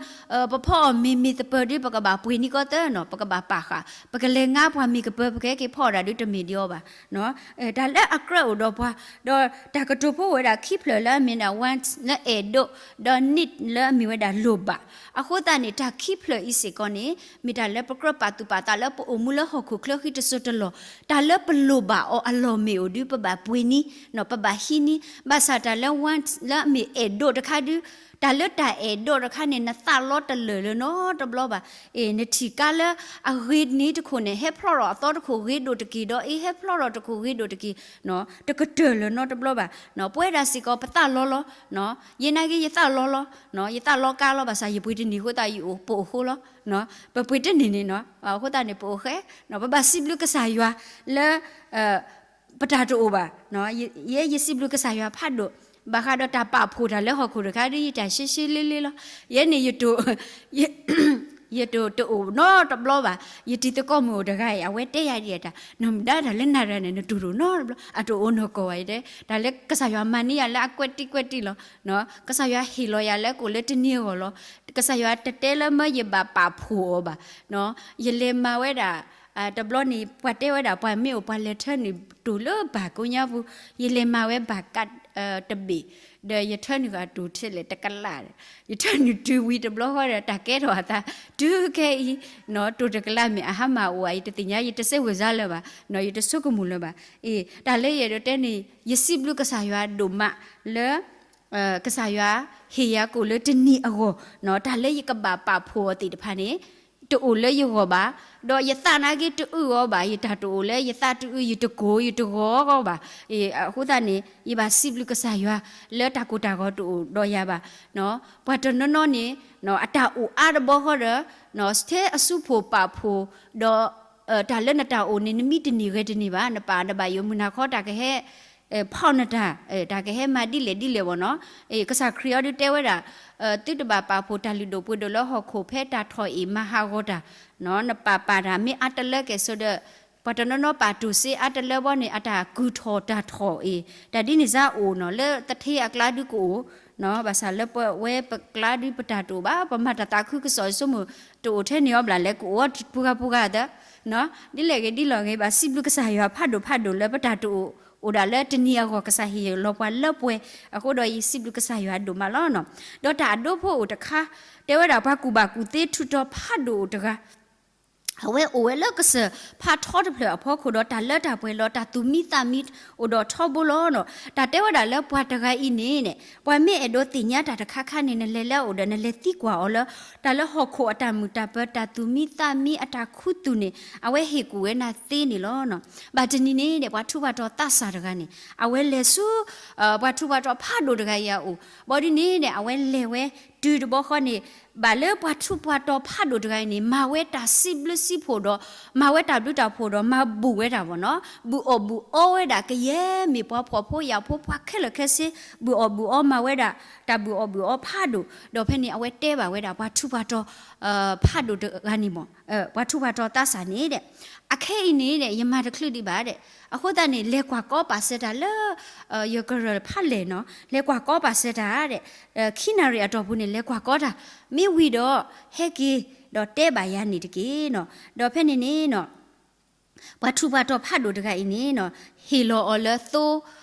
ပဖီအီၣ်မ့ၤမ့ၢ်သပၢၤဒုး ပကဘၣ်ပှ့ၤန့ၢ်ကီၢ်သၢနီၤ, ပကဘၣ်ပာ်ဃာ်, ပကလဲၤငါပှၤမ့ၤကပၢၤ ပကဟဲက့ၤဖီအီၣ်တၢ်ဒုးတမ့ၢ်ဒံးအီၤဘၣ်. တၢ်လၢအကြၢးအိၣ်ဒီးပှၤ, ဒီးတၢ်ကတိၤဖိအိၣ်ဝဲဒၣ်ခံဖျၢၣ်လၢအမ့ၢ်ဒၣ် want လၢအဲၣ်ဒိး, ဒီး need လၢအမ့ၢ်ဝဲဒၣ်လိၣ်ဘၣ်. အဃိသတးန့ၣ် တၢ်ခံဖျၢၣ်အံၤစ့ၢ်ကီးန့ၣ် မ့ၢ်တၢ်လၢပကြၢးပာ်သူၣ်ပာ်သးလၢပအိၣ်မူလၢဟီၣ်ခိၣ်ချၢဃံတစိၢ်တလီၢ်, တၢ်လၢပလိၣ်ဘၣ်အီၤအလီၢ်မ့ၢ်အိၣ်ဒုး ပဘၣ်ပှ့ၤန့ၢ်, ပဘၣ်ဟံးန့ၢ်, ဘၣ်ဆၣ်တၢ်လၢ want လၢအမ့ၢ်အဲၣ်ဒိးတခါဒုး, တၢ်လၢတၢ်အဲၣ်ဒိးတခါန့ၣ် နသးလီတလၢာ်လၢၤနီတဘျီဘၣ်. နထံၣ်ကါလၢအဂ့ၤန့ၢ်တခိၣ်န့ၣ် ဟဲဖျီထီၣ်အသီတခိၣ်ဂ့ၤဒိၣ်တက့ၢ်ဒီး အ့ ဟဲဖျီထီၣ်တခိၣ်ဂ့ၤဒိၣ်တက့ၢ်, တကတၢၢ်လၢၤနီတဘျီဘၣ်. ပဝဲဒၣ်စ့ၢ်ကီးပသးလီလီၤ, ယဲနာ်က့ယသးလီလီၤ, ယသးလီကါလီၤ ဘၣ်ဆၣ်ယပှ့ၤတန့ၢ်အဃိသတး ယအိၣ်ပအိၣ်ဃိလီၤ, ပပှ့ၤတန့ၢ်န့ၣ်နီၤ, အဃိသတးန့ၣ် ပအိၣ်ဃဲ, ပဘၣ်စံးဘျုးကစၢ်ယွၤလၢ ပတၢ်တအိၣ်ဘၣ်, ယဲယစံးဘျုးကစၢ်ယွၤဖးဒိၣ်, ဘၣ်ဃးဒီးတၢ်ပာ်ဖှိၣ်တၢ်လၢဟီၣ်ခိၣ်တခါဒ်ယတၢ်ရှဲရှဲလ့လ့လီၤ. ယဲန့ၣ် ယတိၢ်တအိၣ်နီတဘျီဘၣ်. ယတံၤသကိးမုၣ်အိၣ်တဂၤအံၤ အဝဲတဲယၤဒ်အံၤတၢ်, နမ့ၢ်ဒၣ်တၢ်လၢနၤတဂၤန့ၣ် နတိၢ်တအိၣ်နီတဘျီ, အတအိၣ်နီၢ်ကီၢ်ဘၣ်ယတဲ, တၢ်လၢကစၢ်ယွၤမၤန့ၢ်ယၤလၢအကွဲးတံၢ်ကွဲးတံၢ်လီၤ. ကစၢ်ယွၤဟ့ၣ်လီၤယၤလၢကအိၣ်လၢတနံၤအဂီၢ်လီၤ. ကစၢ်ယွၤတတဲလၢမၢယဘၣ်ပာ်ဖှိၣ်အီၤဘၣ်. ယလဲၤမၤဝဲဒၣ် တဘျီန့ၣ် ပှၤတဲဝဲဒၣ် ပှၤမ့ၢ်အိၣ်ပှၤလဲၤထၢနုာ်တိၢ်လၢဘၣ်ကိညါပူၤ, ယလဲၤမၤဝဲဘၣ်ကးတဘ့ၣ်, ဒီးယထၢနုာ်ဃာ်တိၢ်ထဲလဲၣ်တကလး, ယထၢနုာ်တုၤဝံၤတဘျီဃီဒီး တၢ်ကဲထီၣ်အသး, တုၤခဲအံၤ တိၢ်တကလးမ့ၢ်အဟါမၢ်အိၣ်ဧါ ယတသ့ၣ်ညါ ယတစဲးဝဲၤစါလၢၤဘၣ်, ယတဆိကမိၣ်လၢၤဘၣ်. အ့ တၢ်လၢယအဲၣ်ဒိးတဲန့ၣ် ယစံးဘျုးကစၢ်ယွၤဒိၣ်မးလၢ ကစၢ်ယွၤဟ့ၣ်ယၤကအိၣ်လၢတနံၤအဂီၢ်, တၢ်လၢယကဘၣ်ပာ်ဖှိၣ်အီၤသ့ၣ်တဖၣ်န့ၣ် တအိၣ်လၢယဂီၢ်ဘၣ်, ဒီးယသးနာ်က့တအုၣ်အီၤဘၣ်, ယတၢ်တအိၣ်လၢယသးတအုၣ် ယတကိၢ်ယတဂီၤအီၤဘၣ်. အဃိသတးန့ၣ် ယဘၣ်စံးဘျုးကစၢ်ယွၤလၢတၢ်ကိၢ်တၢ်ဂီၤတအိၣ်ဒီးယၤဘၣ်. ပှၤတနီၤနီၤန့ၣ် အတၢ်အိၣ်အါတဘျီဃီဒီး ထဲအစုဖိၣ်ပာ်ဖှိၣ်, ဒီးတၢ်လၢနတၢ်အိၣ်န့ၣ် နမံတန့ၢ်ဂဲၤတန့ၢ်ဘၣ်, နပာ်နဘၣ်ယိၣ်မုၢ်နၤခီ တၢ်ကဟဲ ဖီၣ်နတၢ်, တၢ်ကဟဲမၤဒ်လဲၣ်ဒ်လဲၣ်ဘၣ်နီၤ. ကစၢ်ခရံာ်အံၤဒုးတဲဝဲဒၣ် သုတဘၣ်ပာ်ဖှိၣ်တၢ်လုၢ်ဒိၣ်ပှ့ၤဒိၣ်လၢဟီၣ်ခိၣ် ဖဲတၢ်ထီၣ်အံၤမၤဟးဂီၤတၢ်, နပာ်ပာ်တၢ်မ့ၢ်အါတလၢကဲၣ်ဆိးဒီး ပှၤတနီၤနီၤပာ်တိၢ်စ့အါတလၢဘီန့ၣ် အတၢ်ကုၢ်ထီၣ်တၢ်ထီၣ်အံၤ တၢ်ဒ်န့ၣ်စ့ၢ်အိၣ်နီၤ, လၢသထ့အကျါဒုးကအိၣ် ဘၣ်ဆၣ်လၢပဝဲပကျါဒုးပတၢ်တအိၣ်ဘၣ်, ပမၤတၢ်သးခုကစီၣ်ဆိကမိၣ် တအိၣ်ထဲန့ၣ်အီၤဘျီလဲၣ်, ကအိၣ်ပူၤဂၤပူၤဂၤသၢ, ဒ်လဲၣ်ဂ့ၤဒ်လဲၣ်ဂ့ၤ ဘၣ်စံးဘျုးကစၢ်ယွၤဖးဒိၣ်ဖးဒိၣ်လၢပတၢ်တအိၣ် အိၣ်ဒၣ်လၢတနံၤအဂီၢ် ကစၢ်ဟ့ၣ်လီၤပှၤလၢပှဲၤအဃိဒီး ယစံးဘျုးကစၢ်ယွၤဒိၣ်မးလီၤ. ဒီးတၢ်အဒိဖိအိၣ်တခါ တဲဝဲဒၣ်ပှၤကူၣ်ဘၣ်ကူၣ်သ့ထူးတီၤဖးဒိၣ်အိၣ်တဂၤ အဝဲအိၣ်ဝဲလၢကစၢၢ်ဖးထီတဖျၢၣ်အဖီခိၣ်ဒီး တၢ်လၢတၢ်ပှဲၤလီၤ တၢ်သူၣ်မံသးမံအိၣ်ဒီးထီဘိလီၤ. တၢ်တဲဝဲဒၣ်လၢပှၤတဂၤအံၤန့ၣ် ပှၤမ့ၢ်အဲၣ်ဒိးသ့ၣ်ညါတၢ်တခါခါန့ၣ် နလဲၤလၢအအိၣ်ဒီး နလဲၤသံကွၢ်အီၤလၢ တၢ်လၢဟီၣ်ခိၣ်အတၢ်မုာ်တၢ်ပၢၤ တၢ်သူၣ်မံသးမံအတၢ်ခူသူၣ်န့ၣ် အဝဲဟ့ၣ်ကူၣ်ဝဲနၤသ့န့ၣ်လီၤ. ဘၣ်တနံၤန့ၣ်ဒီး ပှၤထူးပှၤတီၤသးစၢ်တဂၤန့ၣ် အဝဲလဲၤဆူ ပှၤထူးပှၤတီၤဖးဒိၣ်တဂၤအံၤအအိၣ် ဘီဒ်န့ၣ်ဒီး အဝဲလဲၤဝဲတုၤတဘျီဃီန့ၣ် ဘၣ်လၢပှၤထူးပှၤတီၤဖးဒိၣ်တဂၤအံၤန့ၣ် မၤဝဲတၢ်စံးဘျုးစံးဖှိၣ်ဒီး မၤဝဲတၢ်ဘျုးတၢ်ဖှိၣ်ဒီး မၤဘူၣ်ဝဲဒၣ်ဘၣ်နီၤ, ဘူၣ်အီၣ်ဘူၣ်အီဝဲဒၣ်ကယဲၢ်မ့ၢ်ပှၤဖှီၣ်ဖိယာ်ဖိ ပှၤခဲလၢာ်ခဲဆ့ ဘူၣ်အီၣ်ဘူၣ်အီမၤဝဲဒၣ် တၢ်ဘူၣ်အီၣ်ဘူၣ်အီဖးဒိၣ်, ဒီးဖဲန့ၣ် အဝဲတဲဘၣ်ဝဲဒၣ် ပှၤထူးပှၤတီၤ ဖးဒိၣ်တဂၤန့ၣ်မ့ၢ် ပှၤထူးပှၤတီၤသးစၢ်န့ၣ်ဒီး အခဲအံၤန့ၣ်ဒီး ယမၤတချုးဒံးဘၣ်ဒီး အဃိသတးန့ၣ် လဲၤကွၢ်ကီပာ်စၢၤတၢ်လၢ ယကရၢၢ်ဖးလဲၢ်နီၤ, လဲၤကွၢ်ကီပာ်စၢၤတၢ်ဒီး ခံနၣ်ရံၣ်အတီၢ်ပူၤန့ၣ် လဲၤကွၢ်ကီတၢ် မ့ၢ်ဝံၤဒီး ဟဲက့ၤ ဒီးတဲဘၣ်ယၤန့ၣ်တက့ၢ်နီၤ. ဒီးဖဲန့ၣ်န့ၣ်နီၤ ပှၤထူးပှၤတီၤဖးဒိၣ်တဂၤအံၤန့ၣ်နီၤ ဟ့ၣ်လီၤအီၤလၢသိ,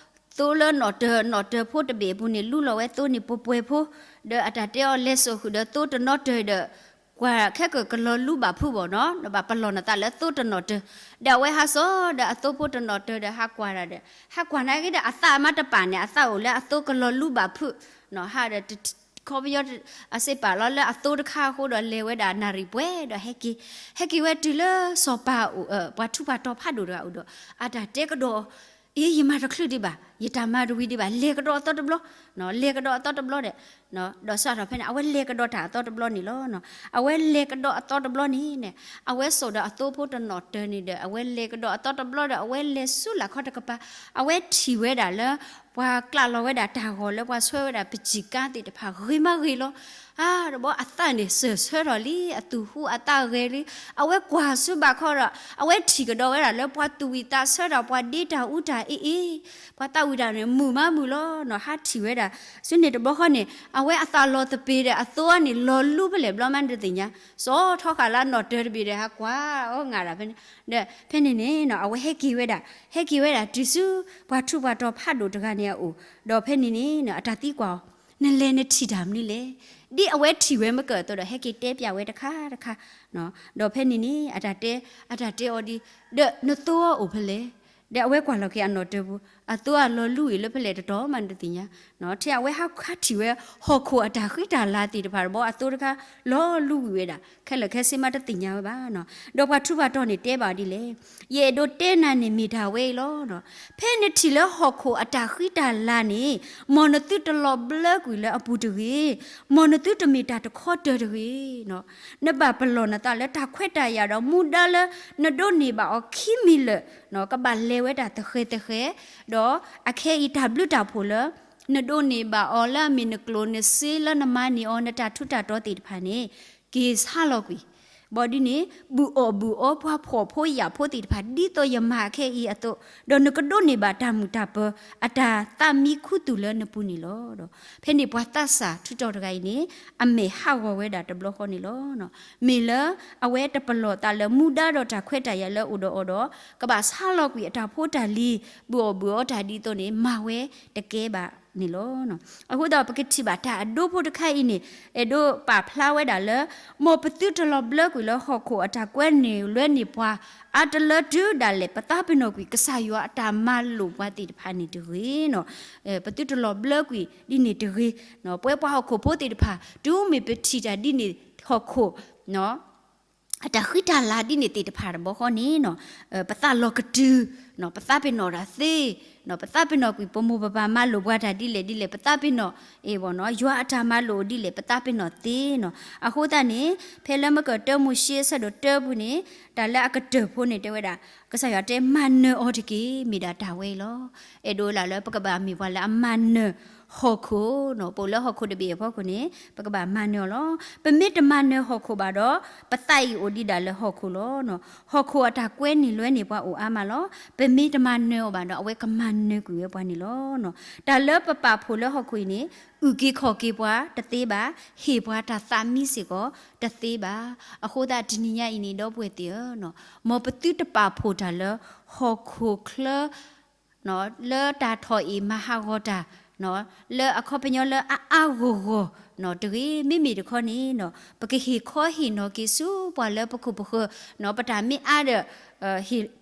သိလၢနီၣ်တၢၤ နီၣ်တၢၤဖိတဘ့ၣ်အပူၤန့ၣ် လူလီၤဝဲသိန့ၣ်ပှဲၤပှဲၤဖိ, ဒီးအတၢ်တဲအီၤလဲၤစိာ်ဃုာ်ဒီးသိတနီၤတၢၤဒီး ကွၢ်ခဲကၢၣ်ကလီၤလူဘၣ်ဖုးဘၣ်နီၤ, နဘၣ်ပလီၢ်နသးလၢသိတနီၤတၢၤ, ဒီးအဝဲဟးစိာ်ဒီးအသိဖိတနီၤတၢၤဒီးဟးကွၢ်တၢ်ဒီး ဟးကွၢ်နာ်က့ဒီးအသးမၤတပာ်န့ၣ် အသးအိၣ်လၢအသိကလီၤလူဘၣ်ဖုး, ဟးဒီး ခီပညီ အစ့ပာ်လီၤလၢအသိတခါအဃိဒီး လဲၤဝဲဒၣ်နၣ်ရံၣ်ပှဲၤဒီးဟဲက့ၤ, ဟဲက့ၤဝဲတုၤလၢစီၤပၤအိၣ် ပှၤထူးပှၤတီၤဖးဒိၣ်တဂၤအိၣ်ဒီး အတၢ်တဲကဒီး အ့ ယမၤတချုးဒံးဘၣ်, ယတၢ်မၤတဝံၤဒံးဘၣ်, လဲၤကဒီးအသီတဘျီ, လဲၤကဒီးအသီတဘျီဒီး ဒီးစးထီၣ်ဖဲန့ၣ် အဝဲလဲၤကဒီးတၢ်အသီတဘျီန့ၣ်လီၤ. အဝဲလဲၤကဒီးအသီတဘျီန့ၣ်န့ၣ် အဝဲစိာ်ဒီးအသိဖိတနီၤတၢၤန့ၣ်ဒီး အဝဲလဲၤကဒီးအသီတဘျီဒီး အဝဲလဲၤဆူလၢ်ခီတကပၤ, အဝဲထံၣ်ဝဲဒၣ်လၢ ပှၤကျးလီၤဝဲဒၣ်တၢ်ဂီၤလၢပှၤဆှၢဝဲဒၣ်ပစံၣ်ကါသ့ၣ်တဖၣ်ဂ့ၤမးဂ့ၤလီၤ. အါ တဘျီအသးန့ၣ်စၢၢ်ဆၢထီၣ်လံ အသူၣ်ဟူးအသးဂဲၤလံ. အဝဲကွၢ်ဆူဘၣ်ခီဒီး အဝဲထံၣ်ကဒီးဝဲဒၣ်လၢပှၤသူၣ်ဝံၣ်သးဆၢဒီးပှၤဒ့တၢ်အူတၢ်အ့အ့, ပှၤသးဝံၣ်တၢ်န့ၣ် မုာ်မးမုာ်လီၤနီၤ ဟးထံၣ်ဝဲဒၣ်. ဆူန့ၣ်တဘျီဃီန့ၣ် အဝဲအသးလီၤသပ့ၤဒီး အသိအီၤန့ၣ် လီၤလူဖဲလဲၣ်ဘျီမးတသ့ၣ်ညါ, စီၤထီဃာ်လၢနီၣ်တၢၤတဘ့ၣ်ဒီး ဟးကွၢ်အီၤငၤဒၣ်ဖဲန့ၣ်. ဒီးဖဲန့ၣ်န့ၣ်နီၤ အဝဲဟဲက့ၤဝဲဒၣ်, ဟဲက့ၤဝဲဒၣ်တုၤဆူ ပှၤထူးပှၤတီၤဖးဒိၣ်တဂၤန့ၣ်အအိၣ်, ဒီးဖဲန့ၣ်န့ၣ်နီၤ အတၢ်သံကွၢ်အီၤ, နလဲၤနထံၣ်တၢ်မနုၤလဲၣ်. ဒ်အဝဲထံၣ်ဝဲမ့ၢ်ကၢၢ်အသိးဒီး ဟဲက့ၤတဲပျးဝဲတခါတခါ, ဒီးဖဲန့ၣ်န့ၣ် အတၢ်တဲ, အတၢ်တဲအီၤဒ်, ဒီးနသိအီၤအိၣ်ဖဲလဲၣ်. ဒီးအဝဲကွၢ်လီၤက့ၤအနီၣ်တၢၤပူၤ, အသိအီၤလီၤလူဝံၤလၢဖဲလဲၣ်တတီၤမးတသ့ၣ်ညါ. ထဲအဝဲဟးခးထံၣ်ဝဲ ဟီၣ်ခိၣ်အတၢ်ဃံတၢ်လၤသ့ၣ်တဖၣ်တဘျီ အသိတခါ လီၤလူဝံၤဝဲဒၣ် ခဲလၢာ်ခဲဆ့မးတသ့ၣ်ညါဝဲဘၣ်နီၤ. ဒီးပှၤထူးပှၤတီၤန့ၣ်တဲဘၣ်အီၤဒ်လဲၣ်, ယအဲၣ်ဒိးတဲနၤန့ၣ်မ့ၢ်တၢ်ဝဲအံၤလီၤ. ဖဲနထံၣ်လၢဟီၣ်ခိၣ်အတၢ်ဃံတၢ်လၤန့ၣ် မ်နသုတလီၤဘျၢကွံာ်လၢအပူၤတဂ့ၤ, မ်နသုတမ့ၢ်တၢ်တခီတၢၤတဂ့ၤ. နဘၣ်ပလီၢ်နသးလၢတၢ်ခွဲးတၢ်ယာ်ဒီးမူဒါလၢ နဒိးန့ၢ်ဘၣ်အီၤခံမံၤလၢာ် ကဘၣ်လဲၤဝဲဒၣ်သဃဲၤသဃဲၤ, ဒီးအခဲအံၤတၢ်ဘျုးတၢ်ဖှိၣ်လၢ နဒိးန့ၢ်ဘၣ်အီၤလၢအမ့ၢ်နကျိၣ်နစ့လၢနမၤန့ၢ်အီၤ နတၢ်ထူးတၢ်တီၤသ့ၣ်တဖၣ်န့ၣ် က့ၤဆါလီၤကွံာ် ဘၣ်ဒ်န့ၣ် ဘုၣ်အီၣ်ဘုၣ်အီပှၤဖှီၣ်ဖိယာ်ဖိသ့ၣ်တဖၣ် ဒ်သိးယမၤအခဲအံၤအသိး, ဒီးနကဒိးန့ၢ်ဘၣ်တၢ်မုာ်တၢ်ပၢၤ အတၢ်သးမံခူသူၣ်လၢနပူၤန့ၣ်လီၤ. ဒီးဖဲန့ၣ်ပှၤသးစၢ်ထူးတီၤတဂၤအံၤန့ၣ် အမဲာ်ဟးဂီၤဝဲဒၣ်တဘျီဃီန့ၣ်လီၤ. မ့ၢ်လၢအဝဲတပလီၢ်သးလၢမူဒါဒီးတၢ်ခွဲးတၢ်ယာ်လၢအိၣ်ဒီးအီၤဒီး ကဘၣ်ဆါလီၤကွံာ်အတၢ်ဖိတၢ်လံၤ ဘုၣ်အီၣ်ဘုၣ်အီတၢ်ဒ်သိးန့ၣ် မၤဝဲတကဲဘၣ်န့ၣ်လီၤ. အဃိသတးဒီး ပကထံၣ်ဘၣ်တၢ်အဒိဖိတခါအံၤန့ၣ် အဲၣ်ဒိးပာ်ဖျါဝဲဒၣ်လၢ မ်ပသုတလီၤဘျၢကွံာ်လၢဟီၣ်ခိၣ်အတၢ်ကွဲန့ၢ်လွဲန့ၢ်ပှၤ အါတလၢတုၤဒၣ်လဲာ် ပသးပ့ၤနီၣ်ကွံာ်ကစၢ်ယွၤအတၢ်မၤလိာ်ပှၤသ့ၣ်တဖၣ်န့ၣ်တဂ့ၤနီၤ. ပသုတလီၤဘျၢကွံာ်ဒ်န့ၣ်တဂ့ၤ. ပဝဲပှၤဟီၣ်ခိၣ်ဖိသ့ၣ်တဖၣ် တုၤမ့ၢ်ပထံၣ်တၢ်ဒ်န့ၣ် ဟီၣ်ခိၣ် အတၢ်ဃံတၢ်လၤဒ်န့ၣ်သ့ၣ်တဖၣ်တဘျီဃီန့ၣ်နီၤ, ပသးလီၤကတုၤ, ပသးပ့ၤနီၣ်တၢ်သ့, ပသးပ့ၤနီၣ်ကွံာ် ပမိၢ်ပပၢ်မၤလိာ်ပှၤတၢ်ဒ်လဲၣ်ဒ်လဲၣ် ပသးပ့ၤနီၣ်, အ့ၣ်ဘၣ်နီၤ ယွၤအတၢ်မၤလိာ်ဒ်လဲၣ် ပသးပ့ၤနီၣ်သ့နီၤ. အဃိသတးန့ၣ် ဖဲလၢမ့ၢ်ကတၢၢ်မိၤၡ့အဆၢဒိၣ်တၢပူၤန့ၣ် တၢ်လၢအကတၢၢ်ဖိန့ၣ်တဲဝဲဒၣ် ကစၢ်ယွၤတဲမၤနၢၤအီၤတက့ၢ် မ့ၢ်ဒၣ်တၢ်ဝဲအံၤလီၤ. အဲၣ်ဒိးလၢပကဘၣ်မ့ၢ်ပှၤလၢအမၤနၢၤဟီၣ်ခိၣ်နီၤ, ပအိၣ်လၢဟီၣ်ခိၣ်တဘ့ၣ်အဖီခိၣ်န့ၣ် ပကဘၣ်မၤနၢၤအီၤလီၤ. ပမ့ၢ်တမၤနၢၤဟီၣ်ခိၣ်ဘၣ်ဒီး ပသးအံၤအိၣ်ဒံးဒၣ်လၢဟီၣ်ခိၣ်လီၤ. ဟီၣ်ခိၣ်အတၢ်ကွဲန့ၢ်လွဲန့ၢ်ပှၤအိၣ်အါမးလီၤ. ပမ့ၢ်တမၤနၢၤအီၤဘၣ်ဒီး အဝဲကမၤနၢၤကွံာ်ဝဲပှၤန့ၣ်လီၤ. တၢ်လၢပပာ်ဖှိၣ်လၢဟီၣ်ခိၣ်အံၤန့ၣ် အုၣ်က့ၤခီၣ်က့ၤပှၤတသ့ဘၣ်, ဟ့ၣ်ပှၤတၢ်သးမံစ့ၢ်ကီးတသ့ဘၣ်. အဃိသတးတနံၤညါအံၤန့ၣ် ဒီပုၢ်ဝဲၢ်သ့ၣ်ဧၢ, မ်ပသုတပာ်ဖှိၣ်တၢ်လၢဟီၣ်ခိၣ်ချၢ လၢတၢ်ထီၣ်အ့ၣ်မၤဟးဂီၤတၢ်, လၢအခီပညီလၢအအါဂီၢ်ဂီၢ်တဂ့ၤ. မ့မ့ၢ်တခီန့ၣ် ပကဟ့ၣ်ခီဟ့ၣ်နီၤက့ၤဆူပှၤလၢပခိၣ်ပဃၢၤ, ပတၢ်မ့ၢ်အါဒီး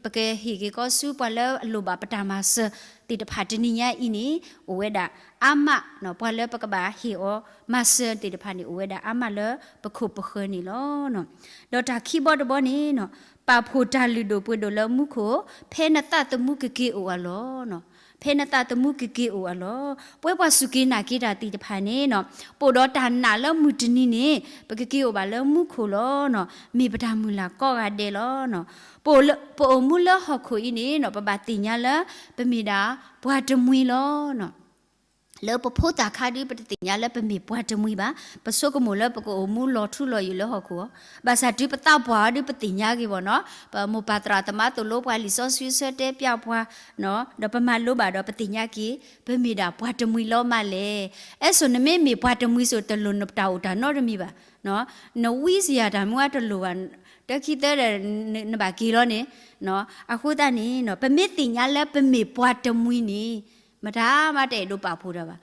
ပကဟ့ၣ်က့ၤခီဆူပှၤလၢအလိၣ်ဘၣ်ပတၢ်မၤစၢၤသ့ၣ်တဖၣ်တနံၤညါအံၤန့ၣ် အိၣ်ဝဲဒၣ်အါမး, ပှၤလၢပကဘၣ်ဟ့ၣ်အီၤမၤစၢၤသ့ၣ်တဖၣ်န့ၣ် အိၣ်ဝဲဒၣ်အါမးလၢပခိၣ်ပဃၢၤန့ၣ်လီၤ. ဒီးတၢ်ခံဘီတဘီန့ၣ် ပာ်ဖှိၣ်တၢ်လုၢ်ဒိၣ်ပှ့ၤဒိၣ်လၢမူခိၣ် ဖဲနသးသမူကက့ၤအိၣ်အလီၢ်, ဖဲနသးသမူကက့ၤအိၣ်အလီၢ်. ပဝဲပှၤစူၢ်က့ၤနာ်က့ၤတၢ်သ့ၣ်တဖၣ်န့ၣ် ပအိၣ်ဒီးတၢ်နာ်လၢမုၢ်တနံၤန့ၣ် ပကက့ၤအိၣ်ဘၣ်လၢမူခိၣ်လီၤ. မ့ၢ်ပတၢ်မုၢ်လၢ်ကိးဂၤဒဲးလီၤ. ပအိၣ်မူလၢဟီၣ်ခိၣ်အံၤန့ၣ် ပဘၣ်သ့ၣ်ညါလၢ ပမ့ၢ်ဒၣ်ပှၤတမှံၤလီၤ. လၢပဖိသၣ်ခါဒု ပတသ့ၣ်ညါလၢပမ့ၢ်ပှၤတမှံၤဘၣ်. ပဆိကမိၣ်လၢပကအိၣ်မူလီၤထူလီၤယိာ်လၢဟီၣ်ခိၣ်အီၤ, ဘၣ်ဆၣ်တုၤပသးပှၢ်အီၤဒု ပသ့ၣ်ညါက့ၤဘၣ်နီၤ, ပမိၢ်ပၢ်သရၣ်သမါသိၣ်လိပှၤ လံာ်စီဆှံဆၢတဲပျးပှၤ, ဒီးပမၤလိဘၣ်ဒီးပသ့ၣ်ညါက့ၤ ပမ့ၢ်ဒၣ်ပှၤတမှံၤလီၤမးလဲၣ်. အဲၣ်စိၤနမ့မ့ၢ်ပှၤတမှံၤစိၤ တလိၣ်နတၢ်အိၣ်တၢ်နီတမံၤဘၣ်. နဝံစယၤတၢ်မူအတလိၣ်ဘၣ်, တၢခံသၢဒီး နဘၣ်က့ၤလီၤန့ၣ်. အဃိသတးန့ၣ် ပမ့ၢ်သ့ၣ်ညါလၢပမ့ၢ်ပှၤတမှံၤန့ၣ် မတၤမးတအဲၣ်ဒိးပာ်ဖှိၣ်တၢ်ဘၣ်.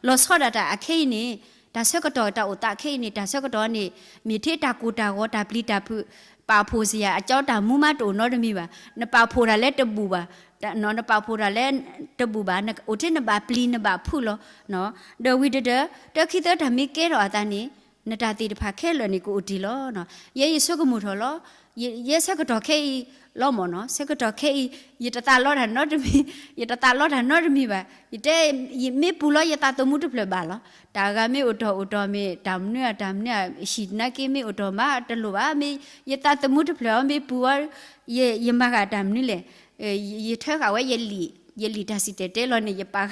လီၤဆီဒၣ်တၢ်အခဲအံၤန့ၣ် တၢ်ဆၢကတီၢ်တၢ်အိၣ်သးခဲအံၤန့ၣ် တၢ်ဆၢကတီၢ်န့ၣ် မ့ၢ်ထဲတၢ်ကိၢ်တၢ်ဂီၤတၢ်ပျံၤတၢ်ဖုး ပာ်ဖှိၣ်စ့ၢ်ကီးအကၠီတၢ်မူမးတအိၣ်နီတမံၤဘၣ်. နပာ်ဖှိၣ်တၢ်လၢတဘူၣ်ဘၣ်, နပာ်ဖှိၣ်တၢ်လၢတဘူၣ်ဘၣ်, အိၣ်ထဲနဘၣ်ပျံၤနဘၣ်ဖုးလီၤ. ဒီးဝံၤဒီး တၢခံသၢတၢ်မ့ၢ်ကဲထီၣ်အသးန့ၣ် နတၢ်သ့ၣ်တဖၣ်ခဲလၢာ်န့ၣ် ကအိၣ်တ့ၢ်လီၤ. ယဲယဆိကမိၣ်ထီၣ်လီၤ. ယဲဆၢကတီၢ်ခဲအံၤလီၤမၢ်နီၤ, ဆၢကတီၢ်ခဲအံၤ ယတသးလီတၢ်နီတမံၤ, ယတသးလီတၢ်နီတမံၤဘၣ်. ယတဲ ယမ့ၢ်ပူၤလီၤ ယသးသမူတဖျၢၣ်ဘၣ်လီၤ. တၢ်ဂၤမ့ၢ်အိၣ်တီၢ်အိၣ်တီၢ်မ့ၢ် တၢ်မနုၤတၢ်မနုၤ ဟံၣ်နာ်က့မ့ၢ်အိၣ်တီၢ်မးတလိၣ်ဘၣ်. မ့ၢ်ယသးသမူတဖျၢၣ်အီၤမ့ၢ်ပူၤအီၤ ယမၤဃာ်တၢ်မနုၤလဲၣ်. ယထၢဃာ်ဝဲယလံာ် ယလံာ်တၢ်စံၣ်တဲၤတဲလီၤန့ၣ် ယပာ်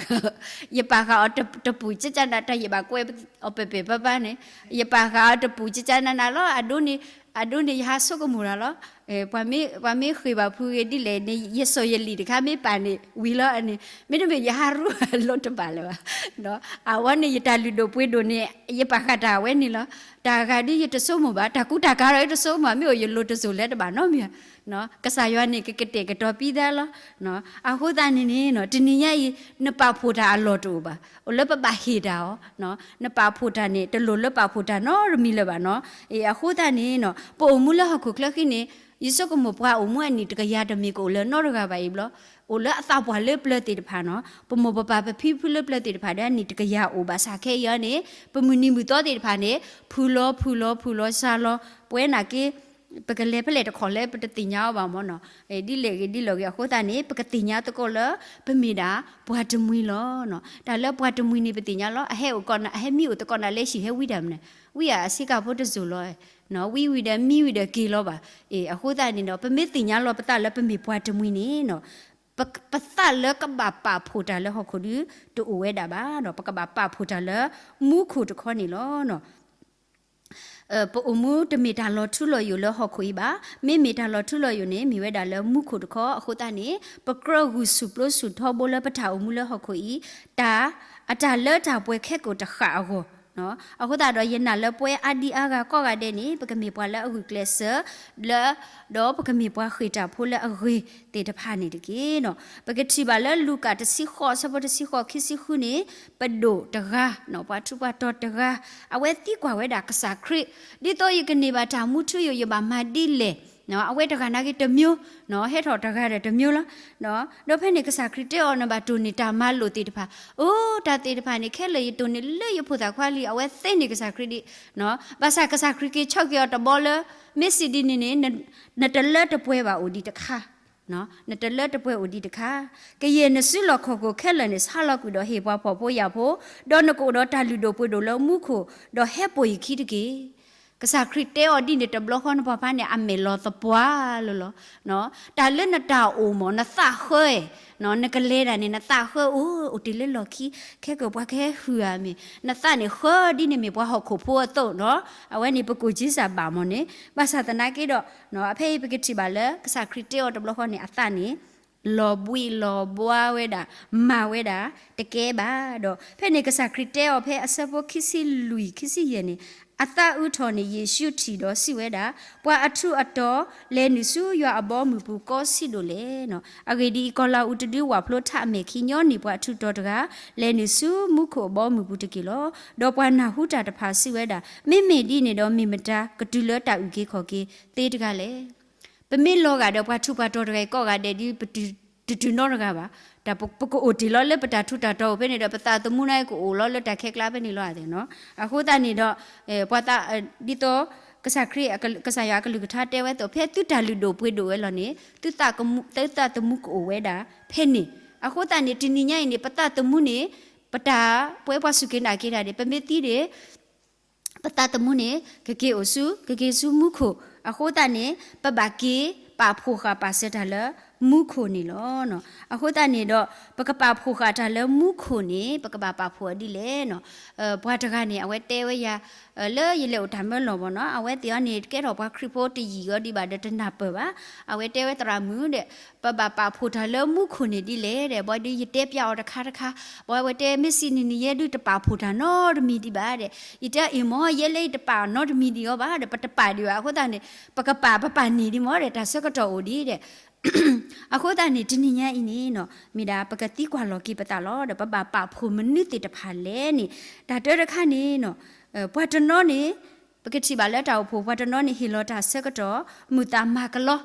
ဃာ်အီၤတပူၤကကနး တၢ်ယဘၣ်ကွဲးအီၤပှဲၤပှဲၤပၢ်ပၢ်န့ၣ်, ယပာ်ဃာ်အီၤတပူၤကကနးနးလီၤ. အဒိန့ၣ်, အဒိန့ၣ်ယဟးဆိကမိၣ်တၢ်လီၤ. ပှၤမ့ၢ်ဃ့ၢ်ဘၣ်ဖုးဂ့ၤဒ်လဲၣ်န့ၣ် ယစိာ်ယလံာ်တခါမ့ၢ်ပာ်န့ၣ် ဝံၤလီၤန့ၣ်, မ့တမ့ၢ်ယဟးရူၢ်လီၤတဘၣ်လၢၤဘၣ်. အဝဲန့ၣ် ယတၢ်လုၢ်ဒိၣ်ပှ့ၤဒိၣ်န့ၣ် ယပာ်ဃာ်တၢ်အဝဲန့ၣ်လီၤ. တၢ်ဂၤဒ်ယတဆိကမိၣ်ဘၣ်, တၢ်ကူတၢ်ကၤဒီးယတဆိကမိၣ် မ့ၢ်အိၣ်ယလိၤတစိၤလၢတဘၣ်နီတမံၤ. ကစၢ်ယွၤန့ၣ် ကကတဲာ်ကတီၤပံသးလီၤ. အဃိသတးန့ၣ်န့ၣ် တနံၤညါအံၤ နပာ်ဖှိၣ်တၢ်အလီၢ်တအိၣ်ဘၣ်, အိၣ်လၢပဘၣ်ဟ့ၣ်တၢ်အီၤ. နပာ်ဖှိၣ်တၢ်န့ၣ် တလိၣ်လၢပာ်ဖှိၣ်တၢ်နီတမံၤလၢၤဘၣ်နီၤ. အဃိသတးန့ၣ် ပအိၣ်မူလၢဟီၣ်ခိၣ်ချၢဃံန့ၣ် ယဆိကမိၣ်ပှၤအိၣ်မူအနံၣ်တကယၤတမ့ၢ်ကအိၣ်လၢနီတဂၤဘၣ်အံၤဘျီ, အိၣ်လၢအသးပှၢ်လၢပျၢၤသ့ၣ်တဖၣ်နီၤ, ပမိၢ်ပပၢ်ပဖံပဖုလၢပျၢၤသ့ၣ်တဖၣ်ဒီးအနံၣ်တကယၤအိၣ်ဘၣ်ဆၣ် ခဲအံၤန့ၣ် ပမုၢ်နံၤမုၢ်သီသ့ၣ်တဖၣ်န့ၣ် ဖုၣ်လီၤဖုၣ်လီၤဖုၣ်လီၤစှၤလီၤ, ပဝဲနာ်က့ ပကလဲၤဖဲလဲၣ်တခီၣ်လဲၣ် ပတသ့ၣ်ညါအီၤဘၣ်မ့ၢ်နီၤ. ဒ်လဲၣ်ဂ့ၤဒ်လဲၣ်ဂ့ၤအဃိသတးန့ၣ် ပကသ့ၣ်ညါသကိးလၢ ပမ့ၢ်ဒၣ်ပှၤတမှံၤလီၤ. တၢ်လၢပှၤတမှံၤန့ၣ် ပသ့ၣ်ညါလီၤ. အဟဲအိၣ်ကီးနၤ အဟဲမံအိၣ်သကိးနၤလၢဟံၣ် ဟဲဝံဒၣ်မနုၤ, ဝံဧါ အဆ့ကၤဖိတစိၤလီၤ. ဝံဝံၤဒီး မံဝံၤဒီးက့ၤလီၤဘၣ်. အဃိသတးန့ၣ်ဒီး ပမ့ၢ်သ့ၣ်ညါလီၤပသးလၢပမ့ၢ်ပှၤတမှံၤန့ၣ် ပသးလၢကဘၣ်ပာ်ဖှိၣ်တၢ်လၢဟီၣ်ခိၣ်ဒုး တအိၣ်ဝဲဒၣ်ဘၣ်ဒီး ပကဘၣ်ပာ်ဖှိၣ်တၢ်လၢမူခိၣ်တခီန့ၣ်လီၤ. ပအိၣ်မူတမ့ၢ်တၢ်လီၤထူလီၤယိာ်လၢဟီၣ်ခိၣ်အံၤဘၣ်. မ့မ့ၢ်တၢ်လီၤထူလီၤယိာ်န့ၣ် မ့ၢ်ဝဲဒၣ်လၢမူခိၣ်တခီ. အဃိသတးန့ၣ် ပကြၢးဂုာ်ဆူၣ်ပျိဆူၣ်ထီဘိလၢပတၢ်အိၣ်မူလၢဟီၣ်ခိၣ်အံၤ တၢ်, အတၢ်လၢတၢ်ပှဲၤခဲကိာ်တဃာ်အဂီၢ်. အဃိသတးဒီး ယနာ်လၢပှၤအါဒံအါဂၤကိးဂၤဒဲးန့ၣ် ပကမ့ၢ်ပှၤလၢအဂုာ်ကျဲးစၢး လၢ ဒီးပကမ့ၢ်ပှၤဃ့ၢ်တၢ်ဖိလၢအဂ့ၤသ့ၣ်တဖၣ်န့ၣ်တက့ၢ်. ပကထံၣ်ဘၣ်လၢလူၤကၣ်တဆံဃိး အဆၢဖိတဆံဃိး ခံဆံဃုန့ၣ် ပဒိၣ်တဂၤ, ပှၤထူးပှၤတီၤတဂၤ, အဝဲသံကွၢ်ဝဲဒၣ်ကစၢ်ခရံာ်, ဒ်သိးယကန့ၢ်ဘၣ်တၢ်မူထူယိာ် ယဘၣ်မၤဒ်လဲၣ်. အဝဲတဂၤနာ်က့တမျိုး, ဟဲထီၣ်တဂၤဒီးတမျိုးလီၤ. ဒီးဖဲန့ၣ်ကစၢ်ခရံာ်တဲအီၤ နဘၣ်တိၢ်န့ၢ်တၢ်မၤလိာ်သ့ၣ်တဖၣ်, အိ တၢ်သ့ၣ်တဖၣ်န့ၣ် ခဲလၢာ်ယတိၢ်န့ၢ်လၢယဖိသၣ်ခွါလံ. အဝဲသ့န့ၢ်ကစၢ်ခရံာ်ဒံး, ဘၣ်ဆၣ်ကစၢ်ခရံာ်က့ၤဆီၣ်က့ၤအီၤတဘျီလၢ မ့ၢ်စံးဒ်န့ၣ်န့ၣ် နတလၢတပှဲၤဘၣ်အိၣ်ဒံးတခါ, နတလၢတပှဲၤအိၣ်ဒံးတခါ, ကယဲၢ်နစုလီၢ်ခီၣ်ခိၣ်ခဲလၢာ်န့ၣ် ဆါလီၤကွံာ်ဒီးဟ့ၣ်ပှၤဖှီၣ်ဖိယာ်ဖိ, ဒီးနကအိၣ်ဒီးတၢ်လုၢ်ဒိၣ်ပှ့ၤဒိၣ်လၢမူခိၣ်, ဒီးဟဲပိာ်ယခံတက့ၢ်. ကစၢ်ခရံာ်တဲအီၤဒ်န့ၣ်တဘျီဃီ နပှၤဖါန့ၣ် အမဲာ်လီၤသပှၢ်လၢလီၤ. တၢ်လၢနတၢ်အိၣ်မ့ၢ် နသးဃၢ, နကလဲၤဒၣ်န့ၣ် နသးဃၢအိၣ်, အိၣ်တ့ၢ်လၢလီၢ်ခံ, ခဲကပှၤကဟဲဟုၣ်ဧါမ့ၢ်, နသးန့ၣ်ဃၢဒ်န့ၣ်မ့ၢ်ပှၤဟီၣ်ခိၣ်ဖိအသိးနီၤ. အဝဲန့ၣ်ပကိၣ်က့စၢ်ဘၣ်မ့ၢ်န့ၣ်, ဘၣ်ဆၣ်သနာ်က့ဒီး ဖဲအံၤပကထံၣ်ဘၣ်လၢ ကစၢ်ခရံာ်တဲအီၤတဘျီဃီန့ၣ် အသးန့ၣ် လီၤဘှံးလီၤဘှါဝဲဒၣ်, မၤဝဲဒၣ်တကဲဘၣ်ဒီး ဖဲန့ၣ်ကစၢ်ခရံာ်တဲအီၤဖဲအဆၢဖိခံဆံလွံၢ် ခံဆံယဲၢ်န့ၣ်, အသးအုးထီၣ်န့ၣ် ယ့ၣ်ၡူးထံၣ်ဒီးစံးဝဲဒၣ်, ပှၤအထူးအတီၤ လဲၤနုာ်ဆူယွၤအဘီအမုၢ်ပူၤကီဆံးဒိၣ်လဲၣ်. အဂ့ၢ်ဒ်အံၤ, ကီၤလၤအူးတဒုဝၣ်ဖျိထးအမဲာ်ခံ ညီနုၢ်ပှၤထူးတီၤတဂၤ လဲၤနုာ်ဆူမူခိၣ်အဘီအမုၢ်ပူၤတက့ၢ်လီၤ. ဒီးပှၤနၢ်ဟူတၢ်တဖၣ်စံးဝဲဒၣ်, မ့မ့ၢ်ဒ်န့ၣ်ဒီး မ့ၢ်မတၤကတုၤလၢတၢ်အုၣ်က့ၤခီၣ်က့ၤသ့တဂၤလဲၣ်. ပမ့ၢ်လီၤဂာ်ဒီးပှၤထူးပှၤတီၤတဂၤအံၤကိးဂၤဒဲးဒီး ပတတုၤနီတဂၤဘၣ်. တၢ်ပကအိၣ်တ့ၢ်လီၤလၢပတၢ်ထူးတၢ်တီၤအိၣ်ဖဲန့ၣ်ဒီး ပသးသမူန့ၣ် ကအိၣ်လီၤလၢတၢ်ခဲကျါဖဲန့ၣ်လီၤသ့ၣ်နီၤ. အဃိသတးန့ၣ်ဒီး ပှၤသး ဒ်သိး ကစၢ်ခရံာ် ကစၢ်ယွၤအကလုၢ်ကထါတဲဝဲအသိး ဖဲသုတၢ်လုၢ်ဒိၣ်ပှ့ၤဒိၣ်ဝဲလီၤန့ၣ် သုသးသမူ သုသးသမူကအိၣ်ဝဲဒၣ်ဖဲန့ၣ်. အဃိသတးန့ၣ် တနံၤညါအံၤန့ၣ် ပသးသမူန့ၣ် ပတၢ်ပဝဲပှၤစူၢ်က့ၤနာ်က့ၤတၢ်န့ၣ် ပမ့ၢ်သံန့ၣ် ပသးသမူန့ၣ် ကက့ၤအိၣ်ဆူ ကက့ၤဆူမူခိၣ်. အဃိသတးန့ၣ် ပဘၣ်က့ၤပာ်ဖှိၣ်ဃာ်ပာ်စၢၤတၢ်လၢမူခိၣ်န့ၣ်လီၤ. အဃိသတးန့ၣ်ဒီး ပကပာ်ဖှိၣ်ဃာ်တၢ်လၢမူခိၣ်န့ၣ် ပကဘၣ်ပာ်ဖှိၣ်အီၤဒ်လဲၣ်. ပှၤတဂၤန့ၣ် အဝဲတဲဝဲယၤ လၢယလဲၤအိၣ်တၢ်မၢလီၢ်မ့ၢ်နီၤ, အဝဲသ့ၣ်အံၤန့ၣ် ကဲထီၣ်ပှၤခရံာ်ဖိတယံာ်အီၤဒံးဘၣ်ဒီးတနၢ်ပၢၢ်ဘၣ်. အဝဲတဲဝဲသရၣ်မုၣ်ဒီး ပဘၣ်ပာ်ဖှိၣ်တၢ်လၢမူခိၣ်န့ၣ်ဒ်လဲၣ်ဒီး ဘၣ်ဒီးယတဲပျးအီၤတခါတခါ, ဘၣ်ဝဲတဲမ့ၢ်စံးန့ၣ်န့ၣ် ယဲဒုးတပာ်ဖှိၣ်တၢ်နီတမံၤဒံးဘၣ်ဒီး ယတဲအံၤမ့ၢ် ယဲလၢယတပာ်နီတမံၤဒံးအီၤဘၣ်ဒီး ပတပာ်ဒံးဘၣ်. အဃိသတးန့ၣ် ပကပာ် ပပာ်န့ၢ်ဒံးမ့ၢ်ဒီး တၢ်ဆၢကတီၢ်အိၣ်ဒံးဒီး အဃိသတးန့ၣ် တနံၤညါအံၤန့ၣ်နီၤ မ့ၢ်ဒၣ်ပကသံကွၢ်လီၤက့ၤပသးလီၤဒီး ပဘၣ်ပာ်ဖှိၣ်မနုၤသ့ၣ်တဖၣ်လဲၣ်န့ၣ် တၢ်တၢတခါန့ၣ်နီၤ ပှၤတနီၤန့ၣ် ပကထံၣ်ဘၣ်လၢတၢ်အိၣ်ဖှိၣ် ပှၤတနီၤန့ၣ် ဟ့ၣ်လီၤတၢ်ဆၢကတီၢ် မုာ်သးမၤကလီ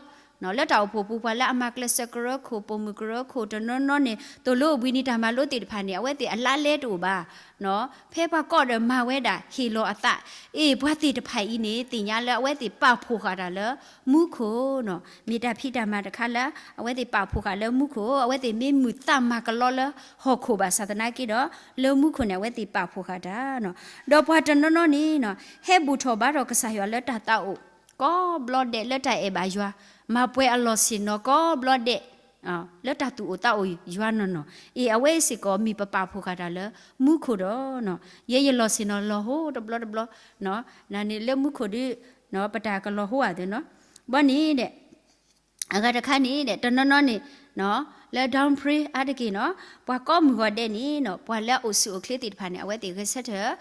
လၢတၢ်အိၣ်ဖှိၣ်ပူၤ ပှၤလၢအမၤကျဲးစၢးကရၢခိၣ် ပိာ်မုၣ်ကရၢခိၣ် တနီၤနီၤန့ၣ် သိၣ်လိအဘှံးနံၤတၢ်မၤလိသ့ၣ်တဖၣ်န့ၣ် အဝဲသ့ၣ်အလါလဲတအိၣ်ဘၣ် ဖဲပှၤကိးဒီးမၤဝဲဒၣ် ဟ့ၣ်လီၤအသး အ့ၣ် ပှၤသ့ၣ်တဖၣ်အံၤန့ၣ် သ့ၣ်ညါလၢအဝဲသ့ၣ်ပာ်ဖှိၣ်ဃာ်တၢ်လၢ မူခိၣ်နီၤ မ့ၢ်တၢ်ဖံးတၢ်မၤတခါလၢ အဝဲသ့ၣ်ပာ်ဖှိၣ်ဃာ်လၢမူခိၣ် အဝဲသ့ၣ်မ့ၢ်မုာ်သးမၤကလီလၢဟီၣ်ခိၣ်ဘၣ်ဆၣ်သနာ်က့ဒီး လၢမူခိၣ်န့ၣ် အဝဲသ့ၣ်ပာ်ဖှိၣ်ဃာ်တၢ်နီၤ ဒီးပှၤတနီၤနီၤန့ၣ်နီၤ ဟဲဘူၣ်ထီၣ်ဘါထီၣ်ကစၢ်ယွၤလၢတၢ်သးအိၣ် ကိးဘျီဒဲးလၢတၢ်အဲၣ်ဘၣ်ယွၤ မၤပှဲၤအလီၢ်ဆ့ၣ်နီၤကိးဘျီဒဲး လၢတၢ်သူၣ်အိၣ်သးအိၣ်ယွၤနီၢ်နီၢ်, အ့ၣ် အဝဲအံၤစ့ၢ်ကီးမ့ၢ်ပပာ်ဖှိၣ်ဃာ်တၢ်လၢမူခိၣ်ဒီး, ယဲယလီၤဆ့ၣ်နီၤလီၤဟိတဘျီတဘျီ, နန့ၣ်လၢမူခိၣ်ဒီး ပတၢ်ကလီၤဟိဧါသ့နီၤ, ဘီန့ၣ်ဒီး အဂၤတခါန့ၣ်ဒီး တနီၤနီၤန့ၣ် လၢ downpray အါတက့ၢ်နီၤ, ပှၤကိးမုၢ်ဂီၤဒဲးန့ၣ်နီၤ ပှၤလၢအအိၣ်ဆူၣ်အိၣ်ချ့သ့ၣ်တဖၣ်န့ၣ် အဝဲသ့ၣ်ဂဲၤဆၢထၢၣ်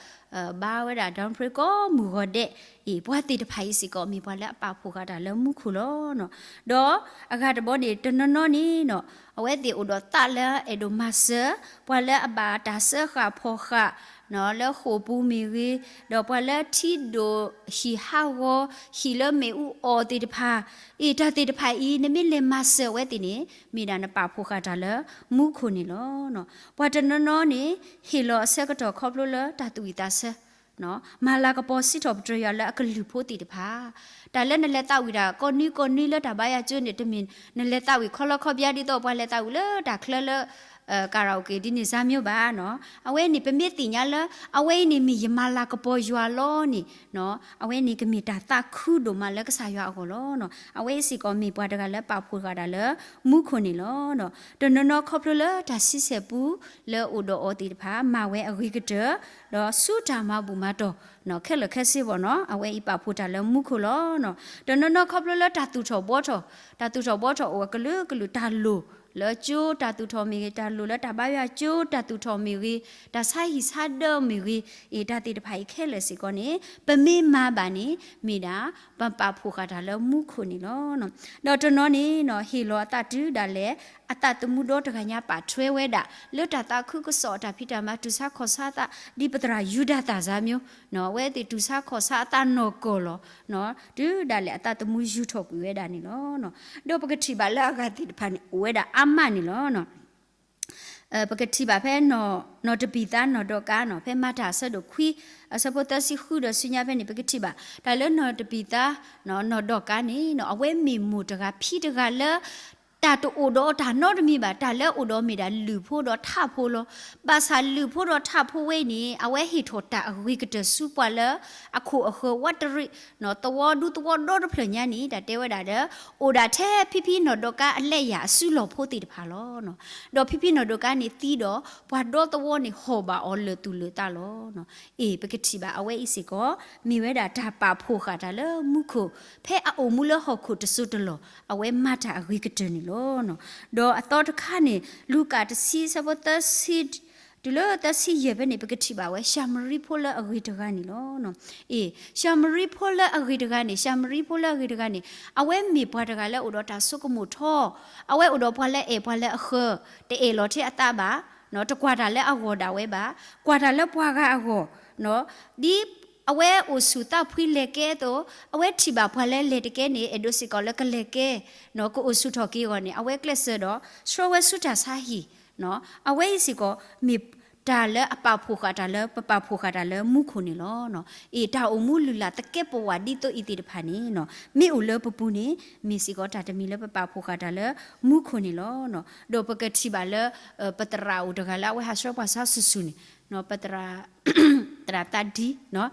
ဘါဝဲဒၣ် downpray ကိးမုၢ်ဂီၤဒဲး, အ့ၣ် ပှၤသ့ၣ်တဖၣ်အံၤစ့ၢ်ကီး မ့ၢ်ပှၤလၢအပာ်ဖှိၣ်ဃာ်တၢ်လၢမူခိၣ်လီၤနီၤ. ဒီးအဂၤတဘီန့ၣ် တနီၤနီၤန့ၣ်နီၤ အဝဲသ့ၣ်အိၣ်ဒီးသးလၢအဲၣ်ဒိးမၤစၢၤ ပှၤလၢအဘၣ်တၢ်စၢဃာ်ဖီၣ်ဃာ် လၢဃိာ်ပူၤမ့ၢ်ဂ့ၤ, ဒီးပှၤလၢထံဒိၣ်ဟံၣ်ဟးဂီၤ ဟံၣ်လၢမ့ၣ်အူအီၣ်သ့ၣ်တဖၣ်, အ့ၣ် တၢ်သ့ၣ်တဖၣ်အံၤ နမ့ၢ်လဲၤမၤစၢၤအဝဲသ့ၣ်န့ၣ် မ့ၢ်ဒၣ်နပာ်ဖှိၣ်ဃာ်တၢ်လၢမူခိၣ်န့ၣ်လီၤ. ပှၤတနီၤနီၤန့ၣ် ဟ့ၣ်လီၤအဆၢကတီၢ်ခီဖျိလၢတၢ်သူၣ်ဝံၣ်သးဆၢ မၤလၤကပီၤစံးထီၣ်ပတြၢၤယွၤလၢအကလုၢ်ဖိသ့ၣ်တဖၣ်, တၢ်လၢနလဲၤသးဝံၣ်တၢ်ကိးနွံကိးနွံလၢတၢ်ဘါယွၤကၠိန့ၣ် တမ့ၢ်နလဲၤသးဝံၣ်ခီလီခီပယါဒ်သိးပှၤလဲၤသးဝံၣ်လၢတၢ်ချၢလၢ karaoke ဒ်န့ၣ်စါမ့ၢ်ဘၣ်နီၤ. အဝဲန့ၣ် ပမ့ၢ်သ့ၣ်ညါလၢ အဝဲအံၤန့ၣ်မ့ၢ်ယမၤလၤကပီၤယွၤလီၤန့ၣ် အဝဲန့ၣ်ကမ့ၢ်တၢ်သးခုဒိၣ်မးလၢကစၢ်ယွၤအဂီၢ်လီၤ. အဝဲအံၤစ့ၢ်ကီးမ့ၢ်ပှၤတဂၤလၢပာ်ဖှိၣ်ဃာ်တၢ်လၢမူခိၣ်န့ၣ်လီၤ. တနီၤနီၤခီဖျိလၢတၢ်ဆံဆဲၣ်ပူ လၢအိၣ်ဒီးအီၤသ့ၣ်တဖၣ် မၤဝဲအဂ့ၤကတၢၢ် ဒီးဆူတၢ်မၤဘူၣ်မၤတီၢ် ခဲလၢာ်ခဲဆ့ဘၣ်နီၤ အဝဲအံၤပာ်ဖှိၣ်တၢ်လၢမူခိၣ်လီၤ. တနီၤနီၤခီဖျိလၢတၢ်သူၣ်ထီၣ်ဘှီထီၣ်, တၢ်သူၣ်ထီၣ်ဘှီထီၣ်အိၣ်အကလုာ်ကလုာ် တၢ်လိၣ်လၢကၠိတၢ်သူၣ်ထီၣ်မ့ၢ်ဂ့ၤ, တၢ်လိၣ်လၢတၢ်ဘါယွၤကၠိတၢ်သူၣ်ထီၣ်မ့ၢ်ဂ့ၤ, တၢ်ဆါဟံၣ်ဆါဒၢမ့ၢ်ဂ့ၤ, အ့ၣ် တၢ်သ့ၣ်တဖၣ်အံၤခဲလၢာ်စ့ၢ်ကီးန့ၣ် ပမ့ၢ်မၤဘၣ်န့ၣ် မ့ၢ်ဒၣ်ပပာ်ဖှိၣ်ဃာ်တၢ်လၢမူခိၣ်န့ၣ်လီၤ. ဒီးတနီၤန့ၣ်နီၤ ဟ့ၣ်လီၤအသးတုၤဒၣ်လဲာ် အသးသမူဒီတဂၤညါပာ်ထွဲဝဲဒၣ် လၢတၢ်သးခုကစီၣ်အတၢ်ဖံးတၢ်မၤ တူၢ်ဆါခီၣ်ဆါအသး ဒ်ပသရၣ်ယူဒၤသၣ်စါမ့ၢ် အဝဲသ့ၣ်တူၢ်ဆါခီၣ်ဆါအသးနီၢ်ကီၢ်လီၤ. တုၤဒၣ်လဲာ်အသးသမူယူၤထီၣ်ကွံာ်ဝဲဒၣ်န့ၣ်လီၤ. ဒီးပကထံၣ်ဘၣ်လၢအဂၤသ့ၣ်တဖၣ်န့ၣ် အိၣ်ဝဲဒၣ်အါမးန့ၣ်လီၤ. ပကထံၣ်ဘၣ်ဖဲ နီၢ်တပံာ်သါနီၢ်ဒီကါနီၤ ဖဲမၤတၢ်အဆၢဒိၣ်ခွံ အဆၢဖိသၢဆံဃုဒီးဆူညါဖဲန့ၣ် ပကထံၣ်ဘၣ် တၢ်လၢနီၢ်တပံာ်သါ နီၢ်ဒီကါန့ၣ်နီၤ အဝဲမ့ၢ်မိၢ်တဂၤဖံတဂၤလၢ တၢ်တအိၣ်ဒီးတၢ်နီတမံၤဘၣ်, တၢ်လၢအအိၣ်ဒီးမ့ၢ်ဒၣ်လုၢ်ဖိဒီးထးဖိလီၤ. ဘၣ်ဆၣ်လုၢ်ဖိဒီးထးဖိဝဲအံၤန့ၣ် အဝဲဟ့ၣ်ထီၣ်တၢ်အဂ့ၤကတၢၢ်ဆူပှၤလၢ အခိၣ်အဃၢၤဝးတရံး သဝီဒူသဝီဒီတဖျၢၣ်ညါန့ၣ် တၢ်တဲဝဲဒၣ်ဒီး အိၣ်ဒၣ်ထဲဖံဖံနီၢ်ဒီကါအလဲယၢ်အစုလီၢ်ဖိသ့ၣ်တဖၣ်လီၤ. ဒီးဖံဖံနီၢ်ဒီကါန့ၣ်သံဒီး ပှၤဒီသဝီန့ၣ်ဟီၣ်ဘၣ်အီၤလၢာ်သူၣ်လၢာ်သးလီၤ. အ့ၣ် ပကထံၣ်ဘၣ်အဝဲအံၤစ့ၢ်ကီး မ့ၢ်ဝဲဒၣ်တၢ်ပာ်ဖှိၣ်ဃာ်တၢ်လၢမူခိၣ် ဖဲအအိၣ်မူလၢဟီၣ်ခိၣ်တစိၤတလီၢ် အဝဲမၤတၢ်အဂ့ၤကတၢၢ်န့ၣ်လီၤ. ဒီးအသီတခါန့ၣ် လူၤကၣ်တဆံ ဆၢဖိသၢဆံ တုၤလၢသၢဆံယဲၢ်ဖဲန့ၣ် ပကထံၣ်ဘၣ်ဝဲ ၡၤမရံဖိလၢအဂ့ၤတဂၤန့ၣ်လီၤ. အ့ၣ် ၡၤမရံဖိလၢအဂ့ၤတဂၤန့ၣ် ၡၤမရံဖိလၢအဂ့ၤတဂၤန့ၣ် အဝဲမ့ၢ်ပှၤတဂၤလၢအိၣ်ဒီးတၢ်ဆိကမိၣ်ထီ, အဝဲအိၣ်ဒီးပှၤလၢအဲၣ်ပှၤလၢအဃၢၤ, တအဲၣ်လီၤထဲအသးဘၣ်, တကွၢ်တၢ်လၢအဂီၢ်ဒၣ်ဝဲဘၣ်, ကွၢ်တၢ်လၢပှၤဂၤအဂီၢ်, ဒ်အဝဲအိၣ်ဆူၣ်သးဖှံလဲၤကဲအသိး အဝဲထံၣ်ဘၣ်ပှၤလၢလဲၤတကဲန့ၣ် အဲၣ်ဒိးစ့ၢ်ကီးလၢကလဲၤကဲ ကအိၣ်ဆူၣ်ထီၣ်က့ၤအဂီၢ်န့ၣ် အဝဲကျဲးစၢးဒီး ဆှၢဝဲဆူတၢ်ဆါဟံၣ်, အဝဲအံၤစ့ၢ်ကီး မ့ၢ်တၢ်လၢအပာ်ဖှိၣ်ဃာ်တၢ်လၢ ပပာ်ဖှိၣ်ဃာ်တၢ်လၢမူခိၣ်န့ၣ်လီၤ. အ့ၣ် တၢ်အိၣ်မူလုၢ်လၢ်သကဲးပဝးဒ်သိးအံၤသ့ၣ်တဖၣ်န့ၣ် မ့ၢ်အိၣ်လၢပပူၤန့ၣ် မ့ၢ်စ့ၢ်ကီးတၢ်တမံၤလၢပပာ်ဖှိၣ်ဃာ်တၢ်လၢမူခိၣ်န့ၣ်လီၤ. ဒီးပကထံၣ်ဘၣ်လၢ ပသရၣ်အိၣ်တဂၤလၢအဝဲဟးဆှၢပှၤဆါဆူၣ်ဆူၣ်န့ၣ် ပသရၣ် သရၣ်သးဒံ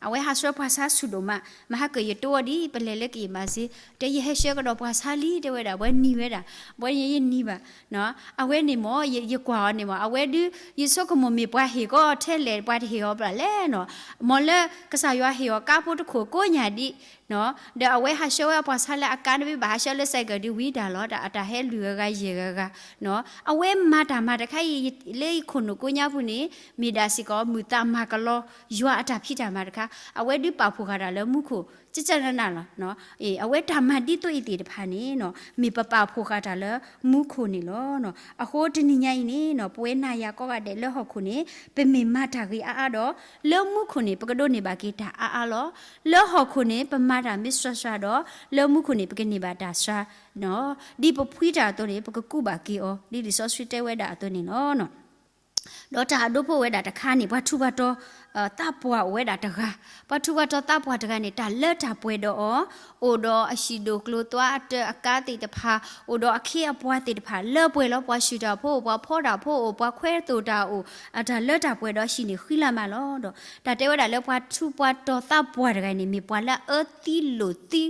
အဝဲဟးဆှၢပှၤဆါဆူၣ်ဒိၣ်မး, မဟါကၢၣ်ယတိအီၤဒ် ပလဲၤလၢကယံာ်မးစ့, တဲယဟဲဆှၢကဒီးပှၤဆါလံ တဲဝဲဒၣ် ပှၤနံၤဝဲဒၣ်, ပှၤယနံၤဘၣ်, အဝဲန့ၣ်မ့ၢ် ယကွၢ်အီၤန့ၣ်မ့ၢ် အဝဲဒုး ယဆိကမိၣ်မ့ၢ်ပှၤဟ့ၣ်ကီးထဲလဲၣ် ပှၤတဟ့ၣ်အီၤဘၣ်လဲၣ်နီၤ, မ်လၢကစၢ်ယွၤဟ့ၣ်အီၤကါဖိတခိၣ်ကိးညၣ်ဒံး ဒီးအဝဲဟးဆှၢဝဲအပှၤဆါလၢအကါတဘ့ၣ်ဘၣ် ဟးဆှၢလၢစဲးကၢၣ်ဒုးဝံၤတၢ်လီၤ တၢ်အတၢ်ဟဲလွံၢ်ဂၤဂၤယဲၢ်ဂၤဂၤ, အဝဲမၤတၢ်မၤတခါအံၤ လၢယခိၣ်နူာ်ကိးညါပူၤန့ၣ် မ့ၢ်ဒၣ်စ့ၢ်ကီး မုာ်သးမၤကလီယွၤအတၢ်ဖံးတၢ်မၤတခါ, အဝဲဒုးပာ်ဖှိၣ်ဃာ်တၢ်လၢမူခိၣ် ကကနနလီၤ. အဝဲတၢ်မၤဒ်သိးအံၤသ့ၣ်တဖၣ်န့ၣ် မ့ၢ်ပပာ်ဖှိၣ်ဃာ်တၢ်လၢမူခိၣ်န့ၣ်လီၤ. အဃိတနံၤညါအံၤန့ၣ် ပဝဲနၤယၤကိးဂၤဒဲးလၢဟီၣ်ခိၣ်န့ၣ် ပမ့ၢ်မၤတၢ်ဂ့ၤအါအါဒီး လၢမူခိၣ်န့ၣ် ပကဒိးန့ၢ်ဘၣ်က့ၤတၢ်အါအါလီၤ. လၢဟီၣ်ခိၣ်န့ၣ် ပမၤတၢ်မ့ၢ်စှၤစှၤဒီး လၢမူခိၣ်န့ၣ် ပကန့ၢ်ဘၣ်တၢ်စှၤ ဒ်ပဖှံတၢ်အသိးန့ၣ် ပကကူးဘၣ်က့ၤအီၤ ဒ်လံာ်စီဆှံတဲဝဲဒၣ်အသိးန့ၣ်လီၤ. ဒီးတၢ်အဒိဖိဝဲဒၣ်တခါန့ၣ် ပှၤထူးပှၤတီၤသးပှၢ်အိၣ်ဝဲဒၣ်တဂၤ, ပှၤထူးပှၤတီၤသးပှၢ်တဂၤန့ၣ် တၢ်လၢတၢ်ပှဲၤဒီးအီၤ အိၣ်ဒီးအဟံၣ်ဒိၣ်ကျိၤသွါအတၢအကါသ့ၣ်တဖၣ်, အိၣ်ဒီးအခ့အပှၤသ့ၣ်တဖၣ် လၢပှဲၤလီၤ. ပှၤဆူၣ်တၢ်ဖိအိၣ်, ပှၤဖီတၢ်ဖိအိၣ်, ပှၤခွဲသိၣ်တၢ်အိၣ်, အတၢ်လၢတၢ်ပှဲၤဒီးဟံၣ်န့ၣ်ဃံလၤမးလီၤ. ဒီးတၢ်တဲဝဲဒၣ်လၢပှၤထူးပှၤတီၤသးပှၢ်တဂၤန့ၣ် မ့ၢ်ပှၤလၢအအၢသံလိာ်သံ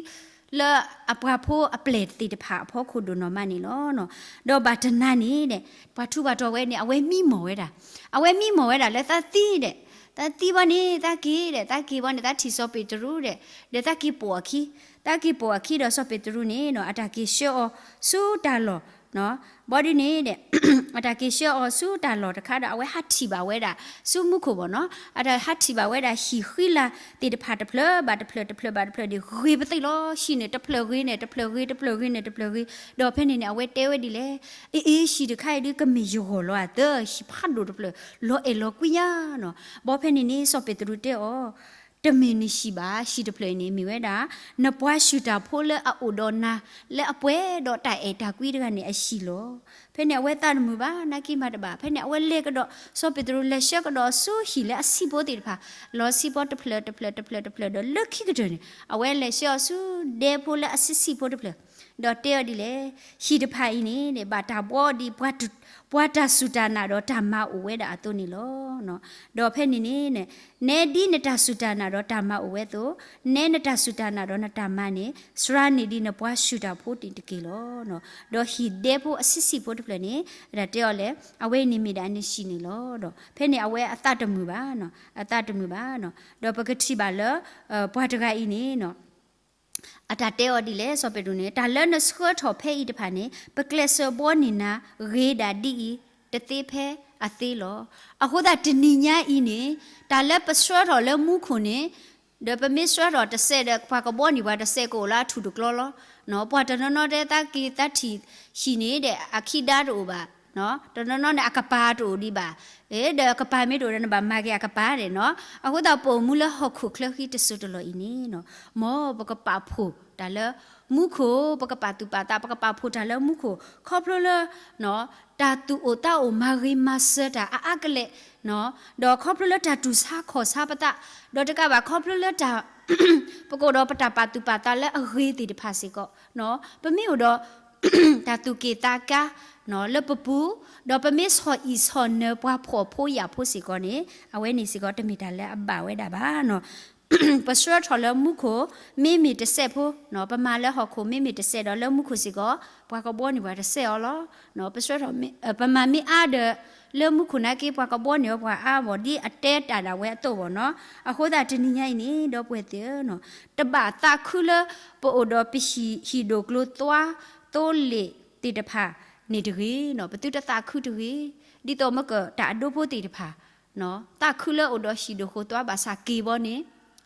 လၢအပှၤဖိအပျဲၢ်သ့ၣ်တဖၣ်အဖီခိၣ်ဒိၣ်နီၢ်မးန့ၣ်လီၤ. ဒီးဘၣ်တနၤန့ၣ်ဒီး ပှၤထူးပှၤတီၤဝဲန့ၣ် အဝဲမံမီၢ်ဝဲဒၣ်, အဝဲမံမီၢ်ဝဲဒၣ်လၢသးသံဒီး, သးသံဘီန့ၣ် သးက့ၤဒီး သးက့ၤဘီန့ၣ် သးထံၣ်စီၤပ့းတရူးဒီး, ဒီးသးက့ၤပိာ်အခံ, သးက့ၤပိာ်အခံဒီးစီၤပ့းတရူးန့ၣ် အတၢ်က့ၤဆှၢအီၤဆူတၢ်လီၢ် ဘီဒုန့ၣ်ဒီး အတၢ်က့ၤဆှၢအီၤဆူတၢ်လီၢ်တခါဒီး အဝဲဟးထံၣ်ဘၣ်ဝဲဒၣ် ဆူမူခိၣ်ဘီနီၤ, အတၢ်ဟးထံၣ်ဘၣ်ဝဲဒၣ်ဟံၣ်ဃံလၤသ့ၣ်တဖၣ်တဖျၢၣ်ဘၣ်တဖျၢၣ် တဖျၢၣ်ဘၣ်တဖျၢၣ်န့ၣ် ဂ့ၤပသ့ၣ်လီၤ. ဟံၣ်န့ၣ် တဖျၢၣ်ဂ့ၤန့ၣ် တဖျၢၣ်ဂ့ၤ တဖျၢၣ်ဂ့ၤန့ၣ် တဖျၢၣ်ဂ့ၤ, ဒီးဖဲန့ၣ်န့ၣ် အဝဲတဲဝဲဒ်လဲၣ်, အ့အ့ ဟံၣ်တခါအံၤဒုး ကမ့ၢ်ယဂီၢ်လီၤဧါသၢ, ဟံၣ်ဖးဒိၣ်တဖျၢၣ် လီၤအဲၣ်လီၤကွံညါနီၤ. ဘီဖဲန့ၣ်န့ၣ် စီၤပ့းတရူးတဲအီၤ, တမ့ၢ်နဟံၣ်ဘၣ်, ဟံၣ်တဖျၢၣ်အံၤန့ၣ် မ့ၢ်ဝဲဒၣ် နပှၤဆူၣ်တၢ်ဖိလၢအအိၣ်ဒီးနၤ လၢအပှဲၤဒီးတၢ်အဲၣ်တၢ်ကွံတဂၤန့ၣ်အဟံၣ်လီၤ. ဖဲန့ၣ်အဝဲသးတမုာ်ဘၣ်, နာ်က့မၤတဘၣ်. ဖဲန့ၣ်အဝဲလဲၤကဒီး, စီၤပ့းတရူးလဲၤဆှၢကဒီးဆူဟံၣ်လၢအဆံးဖိသ့ၣ်တဖၣ်, လီၤဆံးဖိတဖျၢၣ်တဖျၢၣ်တဖျၢၣ်တဖျၢၣ်တဖျၢၣ်ဒီး လၢခံကတၢၢ်န့ၣ် အဝဲလဲၤဆှၢအီၤဆူဒဲဖိလၢအဆံးဆံးဖိတဖျၢၣ်, ဒီးတဲအီၤဒ်လဲၣ်, ဟံၣ်တဖၣ်အံၤန့ၣ် ဘၣ်တၢ်ဘှီဒ် ပှၤတၢ်စူၢ်တၢ်နာ်ဒီးတၢ်မၤအိၣ်ဝဲဒၣ်အသိးန့ၣ်လီၤ. ဒီးဖဲန့ၣ်န့ၣ် နဲဒ်နတၢ်စူၢ်တၢ်နာ်ဒီးတၢ်မၤအိၣ်ဝဲအသိး, နဲနတၢ်စူၢ်တၢ်နာ်ဒီးနတၢ်မၤန့ၣ် စှၤန့ၢ်ဒံးနပှၤဆူၣ်တၢ်ဖိန့ၣ်တက့ၢ်လီၤ. ဒီးဟံၣ်ဒဲဖိအဆံးဆံးဖိတဖျၢၣ်န့ၣ် အတၢ်တဲအီၤလဲၣ်, အဝဲအံၤန့ၣ်မ့ၢ်ဒၣ်နဟံၣ်န့ၣ်လီၤ. ဒီးဖဲန့ၣ်အဝဲအသးတမုာ်ဘၣ်, အသးတမုာ်ဘၣ်. ဒီးပကထံၣ်ဘၣ်လၢ ပှၤတဂၤအံၤန့ၣ် အတၢ်တဲအီၤဒ်လဲၣ်, စီၤပ့းတရူးန့ၣ် တၢ်လၢနဆှၢထီၣ်ဖဲအံၤတဖၣ်န့ၣ် ပကျဲးစၢးဘှီန့ၢ်နၤ ဂ့ၤဒၣ်ဒ်အံၤ တသ့ဖဲအသ့လီၤ. အဃိသတးတနံၤညါအံၤန့ၣ် တၢ်လၢပဆှၢထီၣ်လၢမူခိၣ်န့ၣ် ဒီးပမ့ၢ်ဆှၢထီၣ်တစဲးဒီး ပှၤကဘှီန့ၢ်ပှၤတစဲးကအိၣ်လၢအထူၣ်တကျီလီၤ.ပှၤတနီၤနီၤတဲသးက့ၤသးထံၣ်ဟံၣ်န့ၣ်ဒီး အခံဒါတအိၣ်ဘၣ်, တနီၤနီၤန့ၣ် အကပၤတအိၣ်ဒံးဘၣ်, ဒီးအကပၤမ့ၢ်တအိၣ်ဒီး နဘၣ်မၤက့ၤအကပၤန့ၣ်နီၤ. အဃိသတးပအိၣ်မူလၢဟီၣ်ခိၣ်ချၢဃံတစိၤတလီၢ်အံၤန့ၣ် မ်ပကပာ်ဖှိၣ်တၢ်လၢမူခိၣ်, ပကပာ်သူၣ်ပာ်သး, ပကပာ်ဖှိၣ်တၢ်လၢမူခိၣ်, ခီဖျိလၢ တၢ်သူၣ်အိၣ်သးအိၣ်မၤဂ့ၤမၤစၢၤတၢ်အါအါကလဲာ်, ဒီးခီဖျိလၢတၢ်တူၢ်ဆါခီၣ်ဆါပသး, ဒီးတကးဘၣ်ခီဖျိလၢတၢ် ပကအိၣ်ဒီးပတၢ်ပာ်သူၣ်ပာ်သးလၢအဂ့ၤသ့ၣ်တဖၣ်စ့ၢ်ကီး, ပမ့ၢ်အိၣ်ဒီး တၢ်သူၣ်က့ၣ်သးကါ လၢပပူၤ, ဒီးပမ့ၢ်ဆီၣ်အံၣ်ဆီၣ်နၢၤပှၤဖှီၣ်ဖိယာ်ဖိစ့ၢ်ကီးန့ၣ် အဝဲန့ၣ်စ့ၢ်ကီးတမ့ၢ်တၢ်လၢအဘၣ်ဝဲဒၣ်ဘၣ်. ပဆှၢထီၣ်လၢမူခိၣ် မ့မ့ၢ်တစဲးဖိ, ပမၤလၢဟီၣ်ခိၣ်မ့မ့ၢ်တစဲးဒီးလၢမူခိၣ်စ့ၢ်ကီး ပှၤကဘှီန့ၢ်ပှၤတစဲးအီၤလီၤ. ပဆှၢထီၣ် ပမၤမ့ၢ်အါဒီး လၢမူခိၣ်နာ်က့ ပှၤကဘှီန့ၢ်အီၤပှၤအါဘၣ် ဒ်အတဲတၢ်ဒၣ်ဝဲအသိးဘၣ်နီၤ. အဃိသတးတနံၤညါအံၤန့ၣ် ဒီပုၢ်ဝဲၢ်သ့ၣ်ဧၢ, တဘၣ်သးခုလၢ ပအိၣ်ဒီးပဟံၣ်ဒိၣ်ကျိၤသွါသိလ့ၣ်သ့ၣ်တဖၣ်န့ၣ်တဂ့ၤ, ပသုတသးခုတဂ့ၤ, ဒ်သိးမ့ၢ်ကတၢ်အဒိဖိသ့ၣ်တဖၣ် သးခုလၢအိၣ်ဒီးဟံၣ်ဒိၣ်ကျိၤသွါဘၣ်ဆၣ်က့ၤဘီန့ၣ်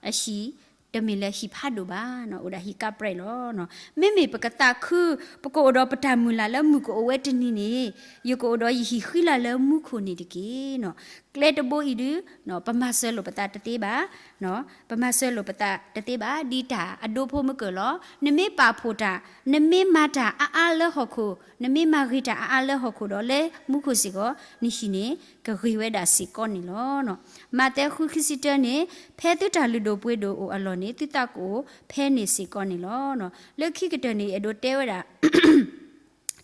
အဟံၣ်တမ့ၢ်လၢဟံၣ်ဖးဒိၣ်ဘၣ်, အိၣ်ဒၣ်ဟံၣ်ကါပြဲးလီၤ. မ့မ့ၢ်ပကသးခု ပကအိၣ်ဒီးပတၢ်မုၢ်လၢ်လၢမုၢ်ကအိၣ်ဝဲတနံၤန့ၣ် ယကအိၣ်ဒီးယဟံၣ်ဃံလၤလၢမူခိၣ်န့ၣ်တက့ၢ်. ကျဲတဘိအံၤဒုး ပမၤစၢၤလိာ်ပသးတသ့ဘၣ်, ပမၤစၢၤလိာ်ပသးတသ့ဘၣ် ဒ်တၢ်အဒိဖိမ့ၢ်ကၢၢ်လီၤ. နမ့ၢ်ပာ်ဖှိၣ်တၢ်, နမ့ၢ်မၤတၢ်အါအါလၢဟီၣ်ခိၣ်, နမ့ၢ်မၤဂ့ၤတၢ်အါအါလၢဟီၣ်ခိၣ်ဒီးလၢမူခိၣ်စ့ၢ်ကီး နဟံၣ်န့ၣ် ကဂ့ၤဝဲဒၣ်စ့ၢ်ကီးန့ၣ်လီၤ. မးသဲဃုခံဆံတၢန့ၣ် ဖဲသုတၢ်လုၢ်ဒိၣ်ပှ့ၤဒိၣ်အိၣ်အလီၢ်န့ၣ် သုသးကအိၣ်ဖဲန့ၣ်စ့ၢ်ကီးန့ၣ်လီၤ. လၢခံကတၢၢ်န့ၣ် အဲၣ်ဒိးတဲဝဲဒၣ်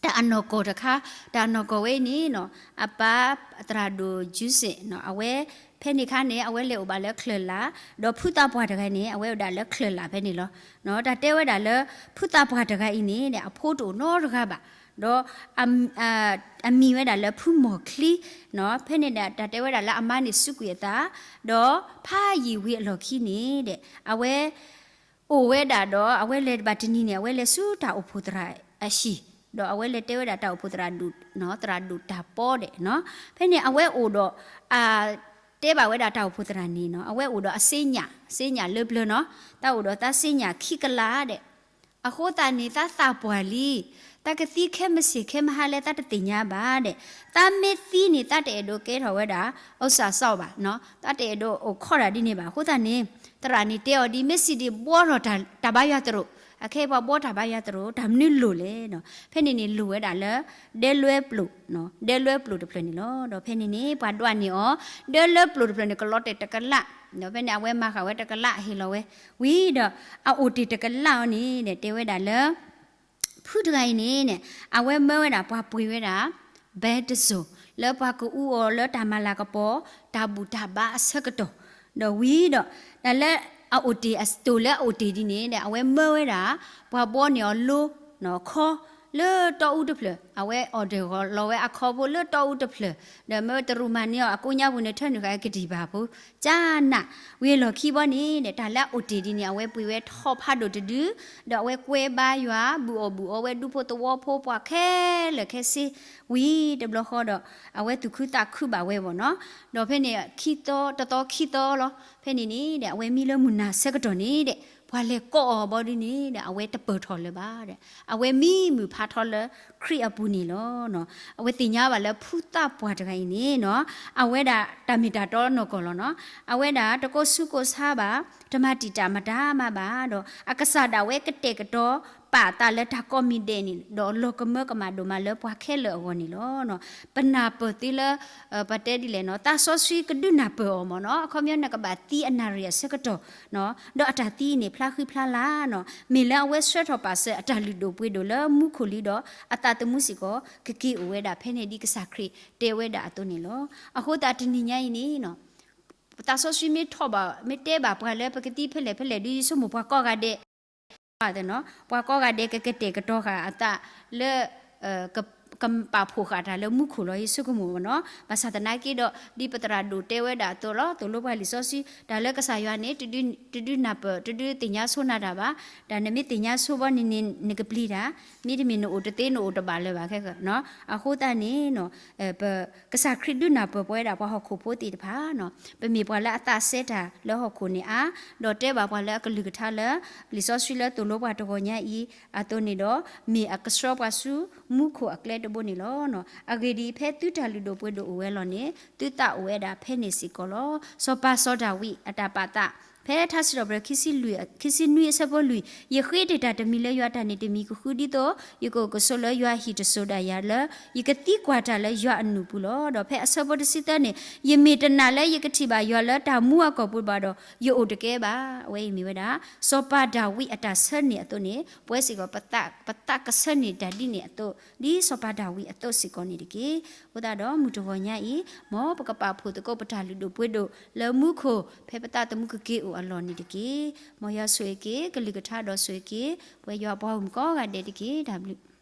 တၢ်အနီၢ်ကီၢ်တခါ, တၢ်အနီၢ်ကီၢ်ဝဲအံၤန့ၣ် အပၢ်သရၣ်ဒိၣ် Joseph အဝဲ ဖဲန့ၣ်ခါန့ၣ် အဝဲလဲၤအိၣ်ဘၣ်လၢချၢၣ်လၢ်, ဒီးဖုသးပှၢ်တဂၤန့ၣ် အဝဲအိၣ်ဒၣ်လၢချၢၣ်လၢ်ဖဲန့ၣ်လီၤ. တၢ်တဲဝဲဒၣ်လၢ ဖုသးပှၢ်တဂၤအံၤန့ၣ် အဖိတအိၣ်နီတဂၤဘၣ်, ဒီး အမံၤဝဲဒၣ်လၢဖုမီၢ်ချံ, ဖဲန့ၣ်ဒီးတၢ်တဲဝဲဒၣ်လၢအမါန့ၣ်စူးကွံာ်အသး, ဒီးဖးယံာ်ဝံၤအလီၢ်ခံန့ၣ်ဒီး အဝဲ အိၣ်ဝဲဒၣ်ဒီး အဝဲလဲၤတဘၣ်တနံၤန့ၣ် အဝဲလဲၤဆူတၢ်အိၣ်ဖှိၣ်သရၣ်အဟံၣ်, ဒီးအဝဲလဲၤတဲဝဲဒၣ်တၢ်အိၣ်ဖှိၣ်သရၣ်ဒိၣ်, သရၣ်ဒိၣ်တၢ်ပီဒီး ဖဲန့ၣ်အဝဲအိၣ်ဒီး အတဲဘၣ်ဝဲဒၣ်တၢ်အိၣ်ဖှိၣ်သရၣ်န့ၣ်နီၤ အဝဲအိၣ်ဒီးအစ့ညၣ်, စ့ညၣ်လၢပျၢၤနီၤ, တၢ်အိၣ်ဒီးတၢ်စ့ညၣ်ခံကလးဒီး အဃိသတးန့ၣ် တၢ်သးပှၢ်လံ, တၢ်ကသံခဲမုၢ်ဆ့ၣ်ခဲမုၢ်ဟါလဲၣ် တၢ်တသ့ၣ်ညါဘၣ်ဒီး တၢ်မ့ၢ်သံန့ၣ် တၢ်တအဲၣ်ဒိးကဲထီၣ်ဝဲဒၣ် အိၣ်စၢ်စီဘၣ်, တၢ်တအဲၣ်ဒိးအိၣ်ခိးတၢ်ဒ်န့ၣ်ဘၣ်. အဃိသတးန့ၣ် သရၣ်န့ၣ်တဲအီၤဒ် မ့ၢ်စံးဒ်ဘှီထီၣ်တၢ်ဘါယွၤသရိာ်, အခဲအံၤပှၤဘှီတၢ်ဘါယွၤသရိာ် တၢ်မနုၤလိၣ်လဲၣ်နီၤ. ဖဲန့ၣ်န့ၣ်လိၣ်ဝဲဒၣ်လၢ ဒဲလွဲပျိာ်, ဒဲလွဲပျိာ်တဖျၢၣ်န့ၣ်လီၤ. ဒီးဖဲန့ၣ်န့ၣ် ပှၤဒွးန့ၢ်အီၤ ဒဲလွဲပျိာ်တဖျၢၣ်န့ၣ် ကလီတဲာ်တကလး, ဒီးဖဲန့ၣ် အဝဲမၤဃာ်ဝဲတကလးဟ့ၣ်လီၤဝဲ, ဝံၤဒီး အအိၣ်တ့ၢ်တကလးအီၤန့ၣ် တဲဝဲဒၣ်လၢ ဖုတဂၤအံၤန့ၣ် အဝဲမၢဝဲဒၣ်ပှၤပှ့ၤဝဲဒၣ် ဘဲတစိၢ် လၢပှၤကအူအီၤလၢတၢ်မၤလၤကပီၤ တၢ်ဘူၣ်တၢ်ဘါအဆၢကတီၢ်, ဒီးဝံၤဒီး တၢ်လၢ အအိၣ်တ့ၢ်အတိၤလၢအအိၣ်တ့ၢ်ဒ်န့ၣ်ဒီး အဝဲမၢဝဲဒၣ် ပှၤဘှီန့ၢ်အီၤလိ ခီ လၢတီအူတဖျၢၣ်, အဝဲ order ဂီၤလီၤဝဲအခီဖိလၢတီအူတဖျၢၣ်, ဒီးမၢဝဲတရူးမၤန့ၢ်အီၤအကိးညါပူၤန့ၣ် ထၢနုာ်ဃာ်ကတံၢ်ဘၣ်ဖိ ကနၣ်ဝံၤအလီၢ်ခံဘီန့ၣ်ဒီး တၢ်လၢအအိၣ်တ့ၢ်ဒ်န့ၣ် အဝဲပှ့ၤဝဲထီၣ်ဖးဒိၣ်တဒု, ဒီးအဝဲကွဲဘါယွၤ ဘူးအီၣ်ဘူးအီဝဲဒူဖိသဝီဖိပှၤခဲလၢာ်ခဲဆ့ ဝံၤတဘျီဃီဒီး အဝဲသူၣ်ခုသးခုဘၣ်ဝဲဘီနီၤ, ဒီးဖဲန့ၣ် ခံသီ တသီခံသီလီၤ, ဖဲန့ၣ်န့ၣ်ဒီး အဝဲမံလၢမုၢ်နၤဆၢကတီၢ်န့ၣ်ဒီး ပှၤလဲၤကိးအီၤဘီဒ်န့ၣ်ဒီး အဝဲတပၢၢ်ထီၣ်လၢၤဘၣ်ဒီး အဝဲမံမုၢ်ဖးထီလၢခရံာ်အပူၤန့ၣ်လီၤ. အဝဲသ့ၣ်ညါဘၣ်လၢဖုသးပှၢ်တဂၤအံၤန့ၣ်နီၤ, အဝဲဒၣ်တၢ်မ့ၢ်တၢ်တီနီၢ်ကီၢ်လီၤနီၤ, အဝဲဒၣ်တကိးဆူးကိးဆါဘၣ်, တမၤတံာ်တာ်မတၤမးဘၣ်ဒီး အကစၢ်ဒၣ်ဝဲကတဲာ်ကတီၤ ပာ်အသးလၢတၢ်ကိးမံၤဒဲးန့ၣ် ဒီးလီၤကမၢကမၣ်ဒိၣ်မးလၢပှၤခဲလၢာ်အဂီၢ်န့ၣ်လီၤ. ပနၢ်ပၢၢ်သ့လၢ ပတဲဒ်လဲၣ်နီၤ, သးစီဆှံကဒုးနၢ်ပၢၢ်အီၤမ့ၢ်နီၤ, အခီပညီနကဘၣ်သံအနၣ်ရံၣ်အဆၢကတီၢ်နီၤ, ဒီးအတၢ်သံအံၤန့ၣ် ဖျါဃံဖျါလၤနီၤ, မ့ၢ်လၢအဝဲဆှၢထီၣ်ပာ်စၢၤအတၢ်လုၢ်ဒိၣ်ပှ့ၤဒိၣ်လၢမူခိၣ်လံဒီး အသးသမူစ့ၢ်ကီး ကက့ၤအိၣ်ဝဲဒၣ်ဖဲန့ၣ်ဒ်ကစၢ်ခရံာ်တဲဝဲဒၣ်အသိးန့ၣ်လီၤ. အဃိသတးတနံၤညါအံၤန့ၣ်နီၤ သးစီဆှံမ့ၢ်ထီၣ်ဘၣ် မ့ၢ်တဲဘၣ်ပှၤလၢပကသံဖဲလဲၣ်ဖဲလဲၣ်ဒ်ယဆိကမိၣ်ပှၤကိးဂၤဒဲး ပှၤကိးဂၤဒဲးကကတဲာ်ကတီၤဃာ်အသးလၢ က ကပာ်ဖှိၣ်ဃာ်တၢ်လၢမူခိၣ်လီၤ ယဆိကမိၣ်မ့ၢ်နီၤ, ဘၣ်ဆၣ်သနာ်က့ဒီး ဒ်ပသရၣ်ဒိၣ်တဲဝဲဒၣ်အသိးလီၤ, သိၣ်လိပှၤလံာ်စီဆှံ တၢ်လၢကစၢ်ယွၤန့ၣ် တဒုးနၢ်ပၢၢ် တဒုးသ့ၣ်ညါဆိနၤတၢ်ဘၣ်, တၢ်နမ့ၢ်သ့ၣ်ညါဆိဘီန့ၣ်န့ၣ် နကပျံၤတၢ်, မ့တမ့ၢ်နအိၣ်တသ့နအိၣ်တဘၣ်လၢၤဘၣ်ခဲနီၤ, အဃိသတးန့ၣ်နီၤ ပ ကစၢ်ခရံာ်ဒုးနၢ်ပၢၢ်ပဝဲဒၣ်ပှၤဟီၣ်ခိၣ်ဖိသ့ၣ်တဖၣ်နီၤ, ပမ့ၢ်ပှၤလၢအသးစဲတၢ်လၢဟီၣ်ခိၣ်န့ၣ်အါ, ဒီးတဲဘၣ်ပှၤလၢအကလုၢ်ကထါလၢ လံာ်စီဆှံလၢသိၣ်လိပှၤတဂီၤညါအံၤအသိးန့ၣ်ဒီး မ့ၢ်အကဆှၢပှၤဆူမူခိၣ်အကျဲတဘိန့ၣ်လီၤ. အဂ့ၢ်ဒ်အံၤ, ဖဲသုတၢ်လုၢ်ဒိၣ်ပှ့ၤဒိၣ်အိၣ်ဝဲအလီၢ်န့ၣ် သုသးအိၣ်ဝဲဒၣ်ဖဲန့ၣ်စ့ၢ်ကီးလီၤ. စီၤပၤစီၤဒၤဝံးအတၢ်ပာ်သး ဖဲထါစံးထီၣ်ပတြၢၤ ခံဆံနွံအဆၢဖိလွံၢ်, ယဃ့တ့ၢ်တၢ်တမံၤလၢယွၤတၢ်န့ၣ်တမံၤကဃုဒ်သိး ယကအိၣ်ကဆိးလၢယွၤအဟံၣ်တစိၤဒၣ်ယၤလၢ ယကသံကွၢ်တၢ်လၢယွၤအနူၢ်ပူၤလီၤ. ဒီးဖဲအဆၢဖိတဆံသၢန့ၣ်, ယမ့ၢ်တနာ်လၢယကထံၣ်ဘၣ်ယွၤလၢတၢ်မူအကီၢ်ပူၤဘၣ်ဒီး ယအိၣ်တကဲဘၣ်. အဝဲအံၤမ့ၢ်ဝဲဒၣ် စီၤပၤဒၤဝံးအတၢ်ဆၢန့ၢ်အသိးန့ၣ် ပဝဲစ့ၢ်ကီး ပသးကဆၢန့ၢ်တၢ်ဒ်န့ၣ်အသိး ဒ်စီၤပၤဒၤဝံးအသိးစ့ၢ်ကီးန့ၣ်တက့ၢ်. အဃိသတးဒီး မုၢ်တဂီၤညါအံၤ မ်ပကပာ်ဖှိၣ်သကိးပတၢ်လုၢ်ဒိၣ်ပှ့ၤဒိၣ်လၢမူခိၣ် ဖဲပသးသမူကက့ၤအိၣ်အလီၢ်န့ၣ်တက့ၢ်. မ်ယွၤဆိၣ်ဂ့ၤက့ၤ ကလုၢ်ကထါဒီးဆိၣ်ဂ့ၤက့ၤ ပဝဲယွၤပှၤဂီၢ်မုၢ်ကိးဂၤဒဲးတက့ၢ်. တၢ်ဘျုး